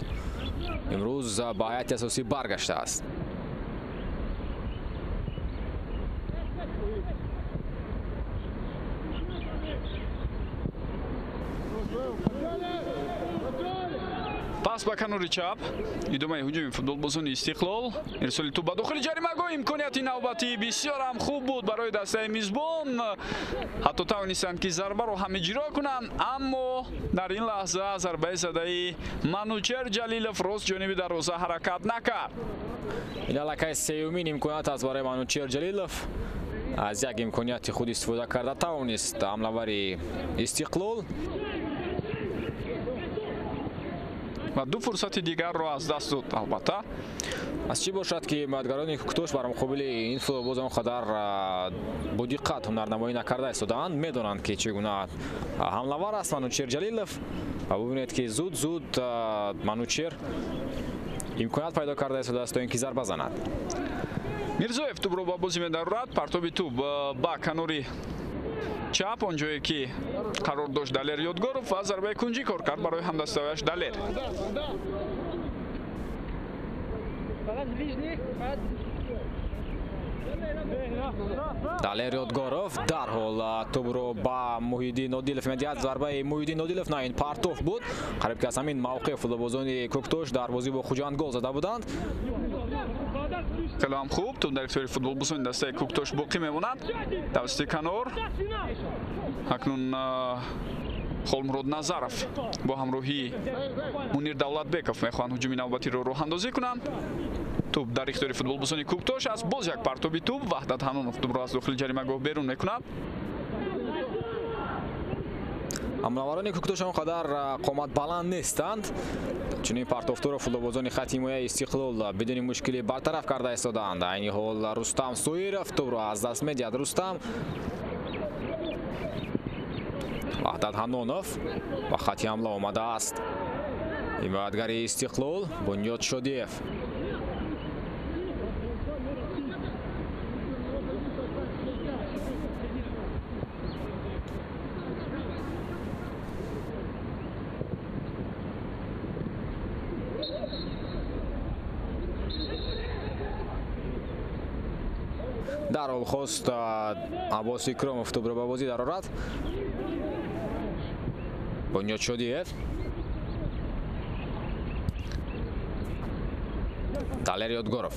имрӯз ба ҳайати асосӣ баргаштааст. Пас ба канори чап идомаи ҳуҷуми футболбозони Истиқлол. Ирсоли тӯб ба дохили ҷаримагоҳ, имконияти навбатӣ бисёр ҳам хуб буд барои дастаи мизбон. Ҳатто тавонистанд, ки зарбаро ҳам иҷро кунанд, аммо дар ин лаҳза зарбаи задаи Манучер Ҷалилов рост ҷониби дарвоза ҳаракат накард. Ин аллакай сеюмин имконият аст барои Манучер Ҷалилов. Аз як имконияти худ истифода карда тавонист ҳамлавари Истиқлол ва ду фурсати дигарро аз даст дод. Албатта аз чӣ бошад, ки ҳимоятгарони Куктош бар муқобили ин футболбоз он қадар бо диққат ҳунарнамоӣ накарда истодаанд. Медонанд, ки чӣ гуна ҳамлавар аст Манучер Ҷалилов ва бубинед, ки зуд зуд Манучер имконият пайдо карда истодааст, то ин ки зарба занад. Мирзоев тӯбро ба бозӣ медарорад. Партоби тӯб ба канори чап, он ҷое ки қарор дошт Далер Ёдгоров ва зарбаи кунҷӣ кор кард барои ҳамдаставияш Далер. Далер Ёдгоров дарҳол тӯбро ба Муҳиддин Одилов медиҳад. Зарбаи Муҳиддин Одилов на ин партоф буд. Қариб ки аз ҳамин мавқеъ футболбозони Куктош дар бозӣ бо Хуҷанд гол зада буданд. Хеле ҳам хуб тӯб дар ихтиёри футболбозони дастаи Куктош боқӣ мемонад. Тавассути канор акнун Холмурод Назаров бо ҳамроҳии Мунир Давлатбеков мехоҳанд ҳуҷуми навбатиро роҳандозӣ кунанд. Тӯб дар ихтиёри футболбозони Куктош аст. Боз як партоби тӯб, Ваҳдат Ҳанонов тӯбро аз дохили ҷаримагоҳ берун мекунад. Ҳамлаварони Куктош он қадар қомат баланд нестанд. Чунин партофторо футболбозони хатти ҳимояи Истиқлол бидуни мушкилӣ бартараф карда истодаанд. Айни ҳол Рустам Соиров тӯбро аз даст медиҳад. Рустам, Ваҳдат Ҳанонов ба хатти ҳамла омадааст. Ҳимоятгари Истиқлол Бунёд Шодиев. Дарҳол хост Аббос Икромов тӯбро ба бозӣ дарорад. Бунёд Шодиев, Далер Ёдгоров.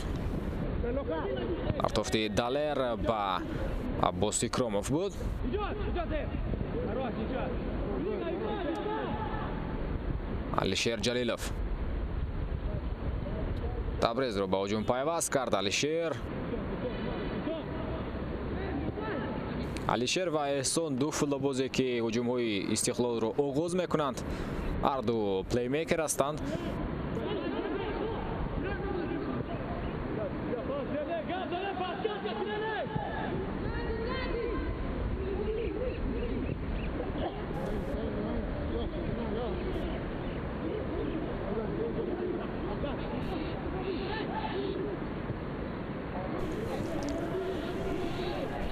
Партофти Далер ба Аббос Икромов буд. Алишер Ҷалилов Табрезро ба ҳуҷум пайваст кард. Алишер Алишер ва Эҳсон ду футболбозе ки ҳуҷумҳои Истиқлолро оғоз мекунанд, ҳар ду плеймейкер ҳастанд.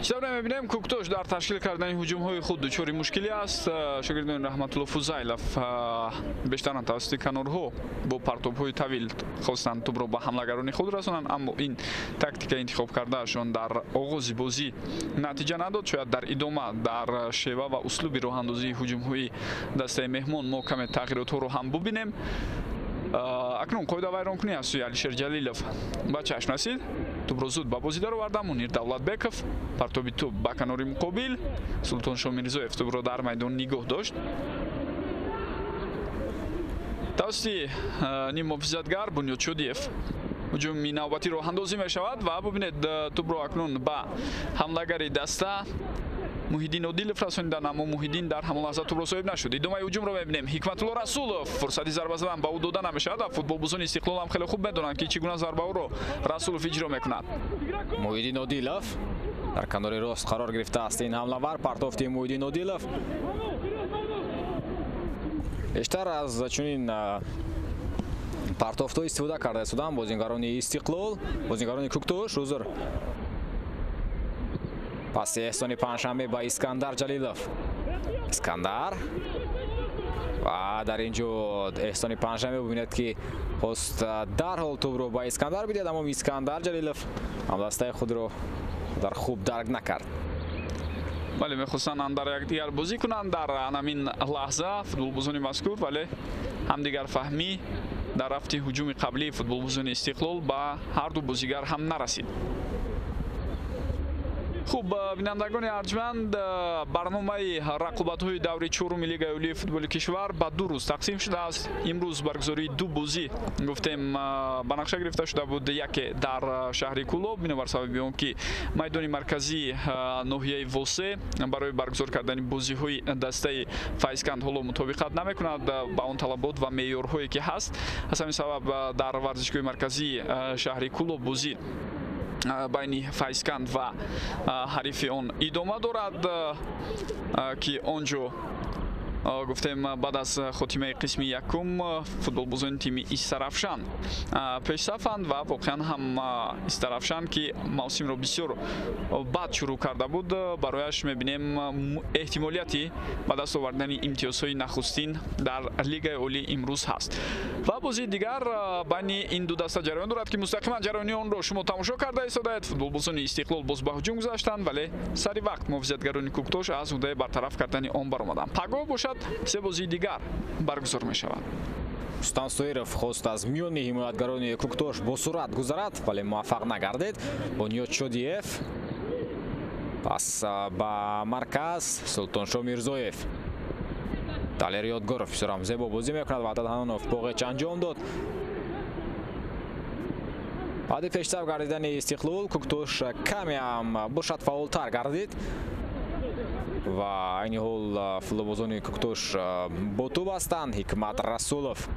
Чӣ мебинем, Куктош дар ташкил кардани ҳуҷумҳои худ дучори мушкилӣ аст. Шогирдони Раҳматулло Фузайлов бештаран тавассути канорҳо бо партобҳои тавил хостанд тӯбро ба ҳамлагарони худ расонанд, аммо ин тактика интихоб кардаашон дар оғози бозӣ натиҷа надод. Шояд дар идома дар шева ва услуби роҳандозии ҳуҷумҳои дастаи меҳмон мо каме тағйиротҳоро ҳам бубинем. Акнун қоидавайронкунӣ аз сӯи Алишер Ҷалилов ба чашм расид. Тӯбро зуд ба бозӣ дароварда Мунир Давлатбеков. Партоби тӯб ба канори муқобил. Султоншо Мирзоев тӯбро дар майдон нигоҳ дошт. Тавассути ниммуҳофизатгар Бунёд Шодиев ҳуҷуми навбатӣ роҳандозӣ мешавад ва бубинед, тӯбро акнун ба ҳамлагари даста Муҳиддин Одилов расонидан, аммо Муҳиддин дар ҳамон лаҳза тӯбро соҳиб нашуд. Идомаи ҳуҷумро мебинем. Ҳикматулло Расулов фурсати зарба задан ба ӯ дода намешавад ва футболбозони Истиқлол ҳам хеле хуб медонанд, ки чӣ гуна зарбаҳоро Расулов иҷро мекунад. Муҳиддин Одилов дар канори рост қарор гирифтааст. Ин ҳамлавар партофти Муҳиддин Одилов бештар аз чунин партофтҳо истифода карда истоданд бозингарони Истиқлол, бозингарони Куктош. Узр, паси Эҳсони Панҷшанбе ба Искандар Ҷалилов. Искандар ва дар ин ҷо Эҳсони Панҷшанбе бубинед, ки хост дарҳол тӯбро ба Искандар бидиҳад, аммо Искандар Ҷалилов ҳамдастаи худро дар хуб дарк накард. Бале, мехостанд андар якдигар бозӣ кунанд дар ҳамин лаҳза футболбозони мазкур, вале ҳамдигарфаҳмӣ дар рафти ҳуҷуми қаблии футболбозони Истиқлол ба ҳар ду бозигар ҳам нарасид. Хуб, бинандагони арҷманд, барномаи рақобатҳои даври чоруми Лигаи олии футболи кишвар ба ду рӯз тақсим шудааст. Имрӯз баргузории ду бозӣ гуфтем ба нақша гирифта шуда буд, яке дар шаҳри Кӯлоб, бинобар сабаби он ки майдони марказии ноҳияи Восе барои баргузор кардани бозиҳои дастаи Файзканд ҳоло мутобиқат намекунад ба он талабот ва меъёрҳое ки ҳаст. Аз ҳамин сабаб дар варзишгоҳи марказии шаҳри Кӯлоб бозӣ байни Файзканд ва ҳарифи он идома дорад, ки он ҷо гуфтем баъд аз хотимаи қисми якум футболбозони тими Истарафшан пешсафанд ва воқеан ҳам Истарафшан, ки мавсимро бисёр бад шурӯъ карда буд, барояш мебинем эҳтимолияти ба даст овардани имтиёзҳои нахустин дар Лигаи олӣ имрӯз ҳаст. Ва бозии дигар байни ин ду даста ҷараён дорад, ки мустақиман ҷараёни онро шумо тамошо карда истодаед. Футболбозони Истиқлол боз ба ҳуҷум гузаштанд, вале сари вақт муҳофизатгарони Куктош аз ҳудаи бартараф кардани он баромаданд. Пагоҳ бошад се бозии дигар баргузор мешавад. Рустам Соиров хост аз миёни ҳимоятгарони Куктош бо суръат гузарад, вале муваффақ нагардид. Бунёд Шодиев пас ба марказ Султоншо Мирзоев. Далер Ёдгоров бисёрам зебо бозӣ мекунад. Ваҳдат Ҳанонов боғеч анҷом дод. Баъди пештар гардидани Истиқлол, Куктош каме ҳам бошад фаъолтар гардид ва айни ҳол футболбозони Куктош бо тӯб ҳастанд. Ҳикмат Расулов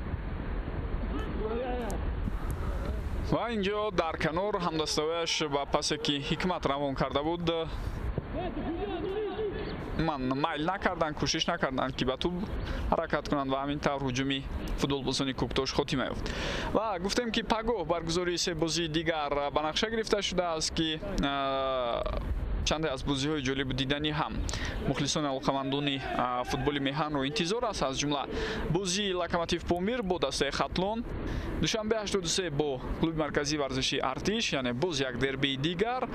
ва инҷо дар канор ҳамдаставаяш ба пасе ки Ҳикмат равон карда буд, ман майл накарданд, кӯшиш накарданд, ки ба тӯб ҳаракат кунанд ва ҳамин тавр ҳуҷуми футболбозони Куктош хотима ёфт. Ва гуфтем, ки пагоҳ баргузории се бозии дигар ба нақша гирифта шудааст, ки чанде аз бозиҳои ҷолибу диданӣ ҳам мухлисони алоқамандони футболи меҳанро интизор аст, аз ҷумла бозии Локомотив Помир бо дастаи Хатлон, Душанбе 83 бо клуби марказии варзишии Артиш, яъне боз як дербии дигар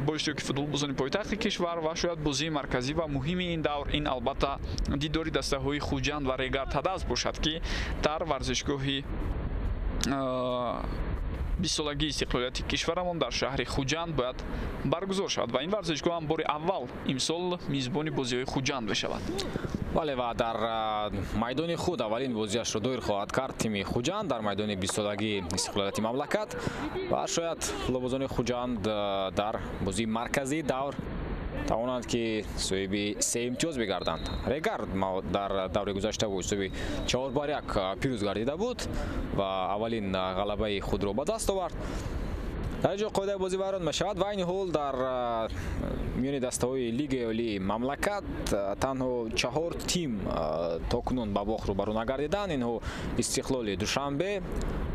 бо иштироки футболбозони пойтахти кишвар, ва шояд бозии марказӣ ва муҳими ин давр ин албатта дидори дастаҳои Хуҷанд ва Регар Тадаз бошад, ки дар варзишгоҳи 20-солагии истиқлолияти кишварамон дар шаҳри Хуҷанд бояд баргузор шавад ва ин варзишгоҳ ҳам бори аввал имсол мизбони бозиҳои Хуҷанд мешавад. Бале, ва дар майдони худ аввалин бозиашро доир хоҳад кард тими Хуҷанд дар майдони 20-солагии истиқлолияти мамлакат ва шояд футболбозони Хуҷанд дар бозии марказии давр Тавонанд ки соҳиби се имтиёз бигарданд. Регар дар даври гузашта бо ҳисоби 4-1 пирӯз гардида буд ва аввалин ғалабаи худро ба даст овард. Дар ҷо қоидаи бозӣ вайрон мешавад ва айни ҳол дар миёни дастаҳои Лигаи Олии мамлакат танҳо 4 тим то кунун ба бохт рӯбарӯ нагардиданд. Инҳо Истиқлоли Душанбе,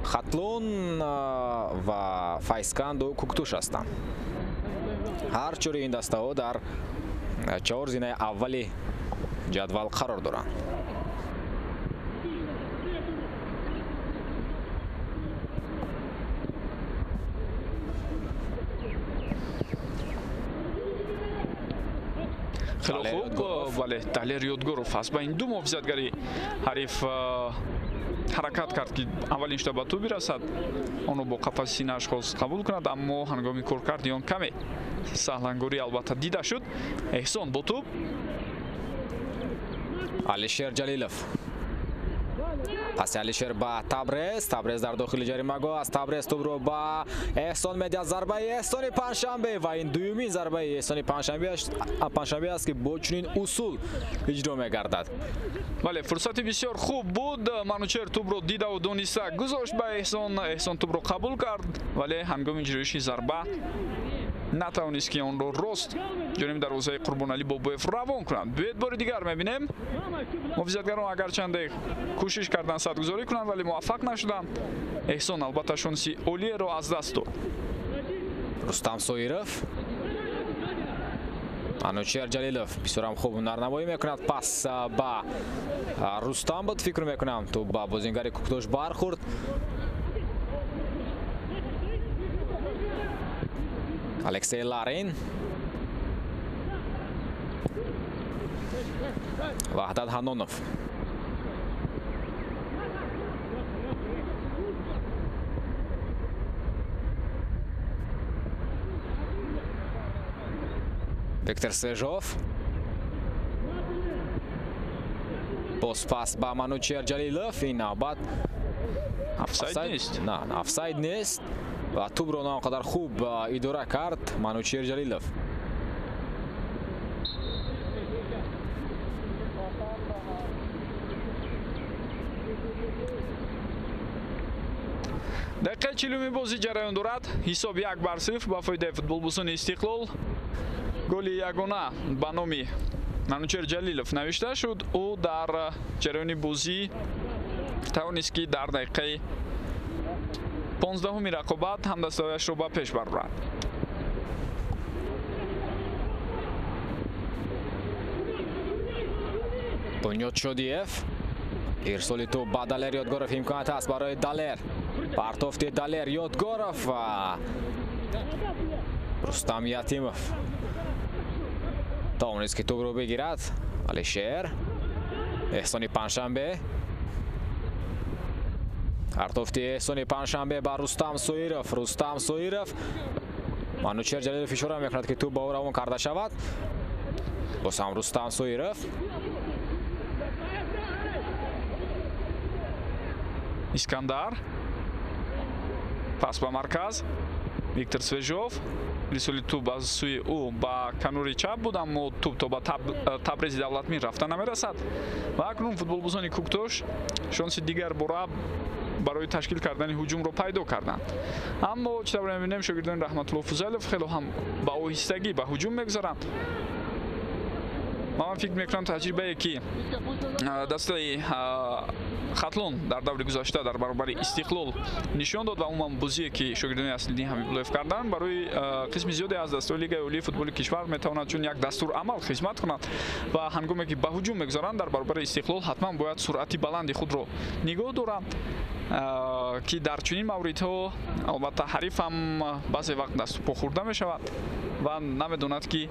Хатлон ва Файзканду Куктуш ҳастанд. Ҳар чори ин дастаҳо дар 4 зинаи аввали ҷадвал қарор доранд. Хеле хуб, бале, Далер Ёдгоров аз байни ду муҳофизатгари ҳариф ҳаракат кард, ки аввалин шуда ба тӯб бирасад, онро бо қафаси синааш хост қабул кунад, аммо ҳангоми кор карди он каме саҳлангорӣ албатта дида шуд. Эҳсон бо тӯб. Алишер Ҷалилов. Паси Алишер ба Табрез, Табрез дар дохили ҷаримагоҳ аст. Табрез тӯбро ба Эҳсон медиҳад. Зарбаи Эҳсони Панҷшанбе ва ин дуюмин зарбаи Эҳсони Панҷшанбе аст, ки бо чунин усул иҷро мегардад. Бале, фурсати бисёр хуб буд. Манучер тӯбро дидаву дониста гузошт ба Эҳсон. Эҳсон тӯбро қабул кард, вале ҳангоми иҷроиши зарба натавонист, ки онро рост ҷониби дарвозаи Қурбоналӣ Бобоев равон кунанд. Биёед бори дигар мебинем. Муҳофизатгарон агарчанде кӯшиш карданд садгузорӣ кунанд, вале муваффақ нашуданд. Эҳсон албатта шонси олиеро аз даст дод. Рустам Соиров. Манучер Ҷалилов бисёрам хуб ҳунарнамоӣ мекунад. Пас ба Рустам буд, фикр мекунам, тӯб ба бозингари Куктош бархӯрд. Алексей Ларин. Ваҳдат Ҳанонов. Виктор Свежов. Боз пас ба Манучер Ҷалилов. Ин навбат офсайд нест. На, офсайд нест ва тӯбро на он қадар хуб идора кард Манучер Ҷалилов. Дақиқаи 40-уми бозӣ ҷараён дорад. Ҳисоб 1-0 ба фоидаи футболбозони Истиқлол. Голи ягона ба номи Манучер Ҷалилов навишта шуд. Ӯ дар ҷараёни бозӣ тавонист, ки дар дақиқаи 15-уми рақобат ҳамдастаҳояшро ба пеш барорад. Бунёд Шодиев. Ирсоли тӯб ба Далер Ёдгоров, имконият аст барои Далер. Партофти Далер Ёдгоров ва Рустам Ятимов тавонист, ки тӯбро бигирад. Алишер. Эҳсони Панҷшанбе. Партофти Эҳсони Панҷшанбе ба Рустам Соиров. Рустам Соиров. Манучер Ҷалилов ишора мекунад, ки тӯб ба ӯ равон карда шавад. Боз ҳам Рустам Соиров. Искандар. Пас ба марказ. Виктор Свежов. Ирсоли тӯб аз сӯи ӯ ба канори чап буд, аммо тӯб то ба Табрези Давлатмир рафта намерасад. Ва акнун футболбозони Куктош шонси дигар бора барои ташкил кардани ҳуҷумро пайдо карданд. Аммо чӣ тавр мебинем, шогирдони Раҳматулло Фузайлов хело ҳам ба оҳистагӣ ба ҳуҷум мегузаранд. Ман фикр мекунам, таҷрибае, ки дастаи Хатлон дар даври гузашта дар баробари Истиқлол нишон дод ва умуман бозие, ки шогирдони Аслиддин Ҳабибуллоев карданд, барои қисми зиёде аз дастаҳои Лигаи Олии футболи кишвар метавонад чун як дастурамал хизмат кунад ва ҳангоме ки ба ҳуҷум мегузаранд дар баробари Истиқлол ҳатман бояд суръати баланди худро нигоҳ доранд, ки дар чунин мавридҳо албатта ҳариф ҳам баъзе вақт дасту по хӯрда мешавад ва намедонад, ки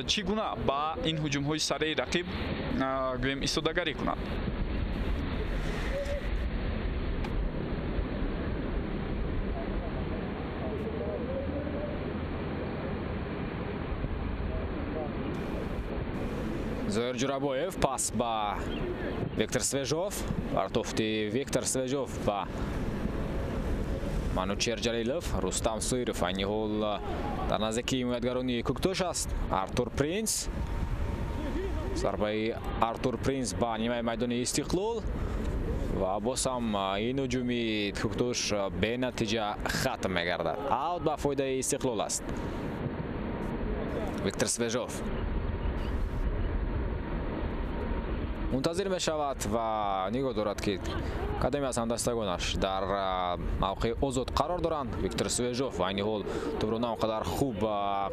чӣ гуна ба ин ҳуҷумҳои сареи рақиб гӯем истодагарӣ кунад. Зоир Ҷурабоев пас ба Виктор Свежов. Партофти Виктор Свежов ба Манучер Ҷалилов, Рустам Соиров айни ҳол дар наздики ҳимоятгарони Куктош аст. Артур Принс, зарбаи Артур Принс ба нимаи майдони Истиқлол ва боз ҳам ин ҳуҷуми Куктош бенатиҷа хатм мегардад. Аут ба фоидаи Истиқлол аст. Виктор Свежов мунтазир мешавад ва нигоҳ дорад, ки кадоме аз ҳамдастагонаш дар мавқеи озод қарор доранд. Виктор Свежов айни ҳол тӯбро на он қадар хуб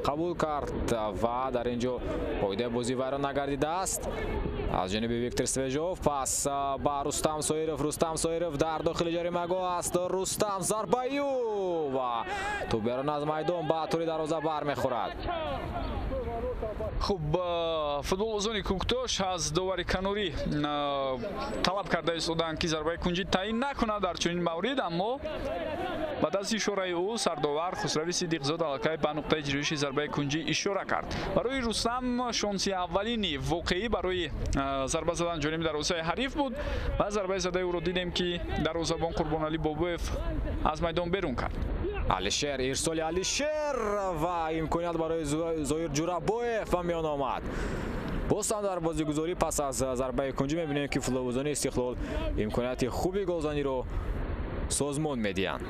қабул кард ва дар ин ҷо қоидаи бозӣ вайрон нагардидааст. Аз ҷониби Виктор Свежов пас ба Рустам Соиров. Рустам Соиров дар дохили ҷаримагоҳ аст. Рустам зарбаи ӯ ва тӯб берун аз майдон ба тури дарвоза бармехӯрад. Хуб, футболбозони Куктош аз довари канорӣ талаб карда истоданд, ки зарбаи кунҷӣ таъин накунад дар чунин маврид, аммо баъд аз ишораи ӯ сардовар Хусрави Сидиқзод аллакай ба нуқтаи ҷироиши зарбаи кунҷӣ ишора кард. Барои Рустам шонси аввалини воқеӣ барои зарба задан ҷониби дарвозаи ҳариф буд ва зарбаи задаи ӯро дидем, ки дарвозабон Қурбоналӣ Бобоев аз майдон берун кард. Алишер, ирсоли Алишер ва имконият барои Зоир Ҷурабоев ба миён омад. Боз ҳам дар бозигузорӣ пас аз зарбаи кунҷӣ мебинем, ки футболбозони Истиқлол имконияти хуби голзаниро созмон медиҳанд.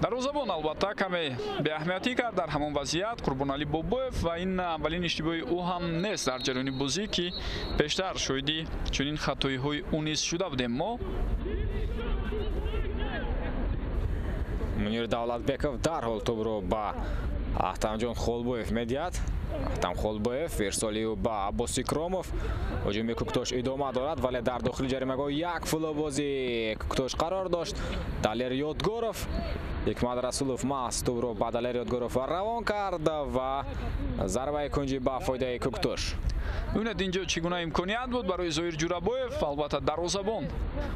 Дарвозабон албатта каме беаҳамиятӣ кард дар ҳамон вазъият Қурбоналӣ Бобоев ва ин аввалин иштибоҳи ӯ ҳам нест дар ҷараёни бозӣ, ки пештар шоҳиди чунин хатоиҳои ӯ низ шуда будем мо. Мунир Давлатбеков дарҳол тӯбро ба Ахтамҷон Холбоев медиҳад. Ахтам Холбоев ирсоли ӯ ба Аббос Икромов. Ҳуҷуми Куктош идома дорад, вале дар дохили ҷаримагоҳ як футболбози Куктош қарор дошт. Далер Ёдгоров. Ҳикмат Расулов маҳз тӯбро ба Далер Ёдгоров равон кард ва зарбаи кунҷӣ ба фоидаи Куктош. Бибинед инҷо чӣ гуна имконият буд барои Зоир Ҷурабоев. Албатта дарвозабон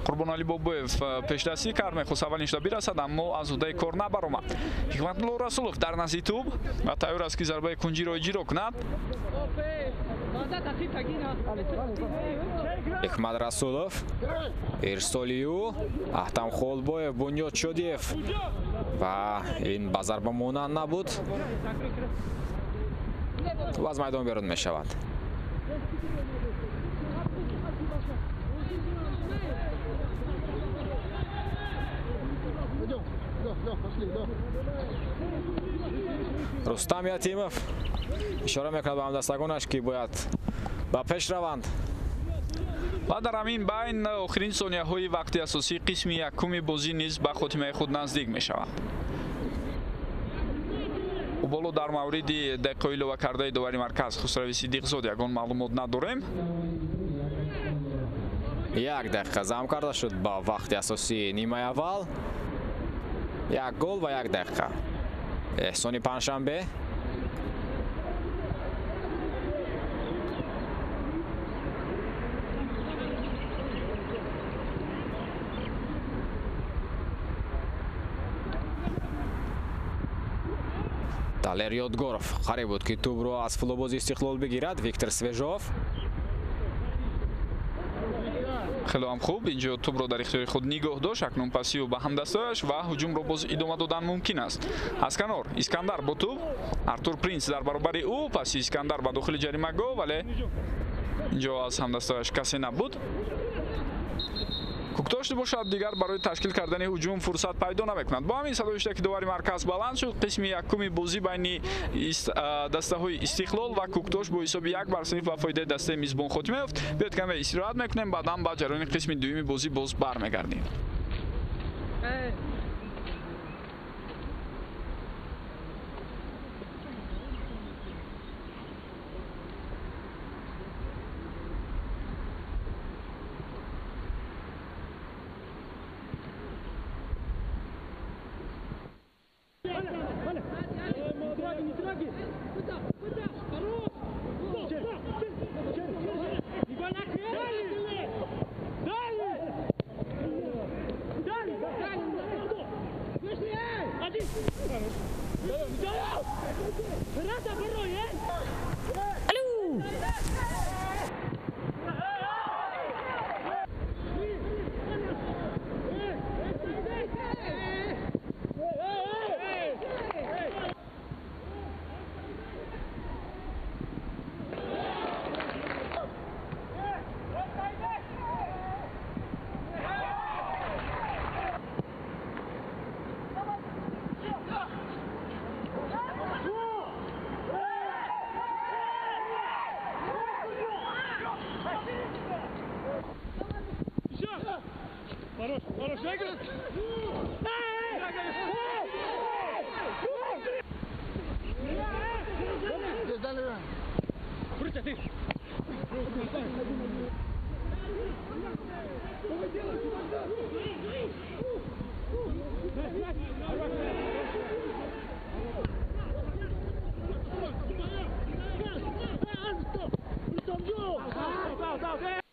Қурбоналӣ Бобоев пешдастӣ кард, мехост аввалин шуда бирасад, аммо аз ӯҳдаи кор набаромад. Ҳикматулло Расулов дар назди тӯб ва тайёр аст, ки зарбаи кунҷиро иҷро кунад. Ҳикмат Расулов, ирсоли ӯ Ахтам Холбоев, Бунёд Шодиев ва ин ба зарба монанд набуд. Тӯб аз майдон берун мешавад. Рустам Ятимов ишора мекунад ба ҳамдастагонаш, ки бояд ба пеш раванд. Ва дар ҳамин байн охирин сонияҳои вақти асосии қисми якуми бозӣ низ ба хотимаи худ наздик мешаванд. Боло дар мавриди дақиқаи илова кардаи довари марказ Хусрави Сидиқзод ягон маълумот надорем. Як дақиқа зам карда шуд ба вақти асосии нимаи аввал. Як гол ва як дақиқа. Эҳсони Панҷшанбе. Далер Ёдгоров қариб буд, ки тӯбро аз футболбози Истиқлол бигирад. Виктор Свежов хеле ҳам хуб инҷо тӯбро дар ихтиёри худ нигоҳ дошт. Акнун паси ӯ ба ҳамдастояш ва ҳуҷумро боз идома додан мумкин аст. Аз канор Искандар бо тӯб, Артур Принс дар баробари ӯ, паси Искандар ба дохили ҷаримагоҳ, вале инҷо аз ҳамдастояш касе набуд. Куктош бошад дигар барои ташкил кардани ҳуҷум фурсат пайдо намекунад. Бо ҳамин садои ки довари марказ баланд шуд, қисми якуми бозӣ байни дастаҳои Истиқлол ва Куктош бо ҳисоби 1-0 ба фоидаи дастаи мизбон хотима ёфт. Биёед каме истироҳат мекунем, баъдан ба ҷараёни қисми дуюми бозӣ боз бармегардем. Go, go, go!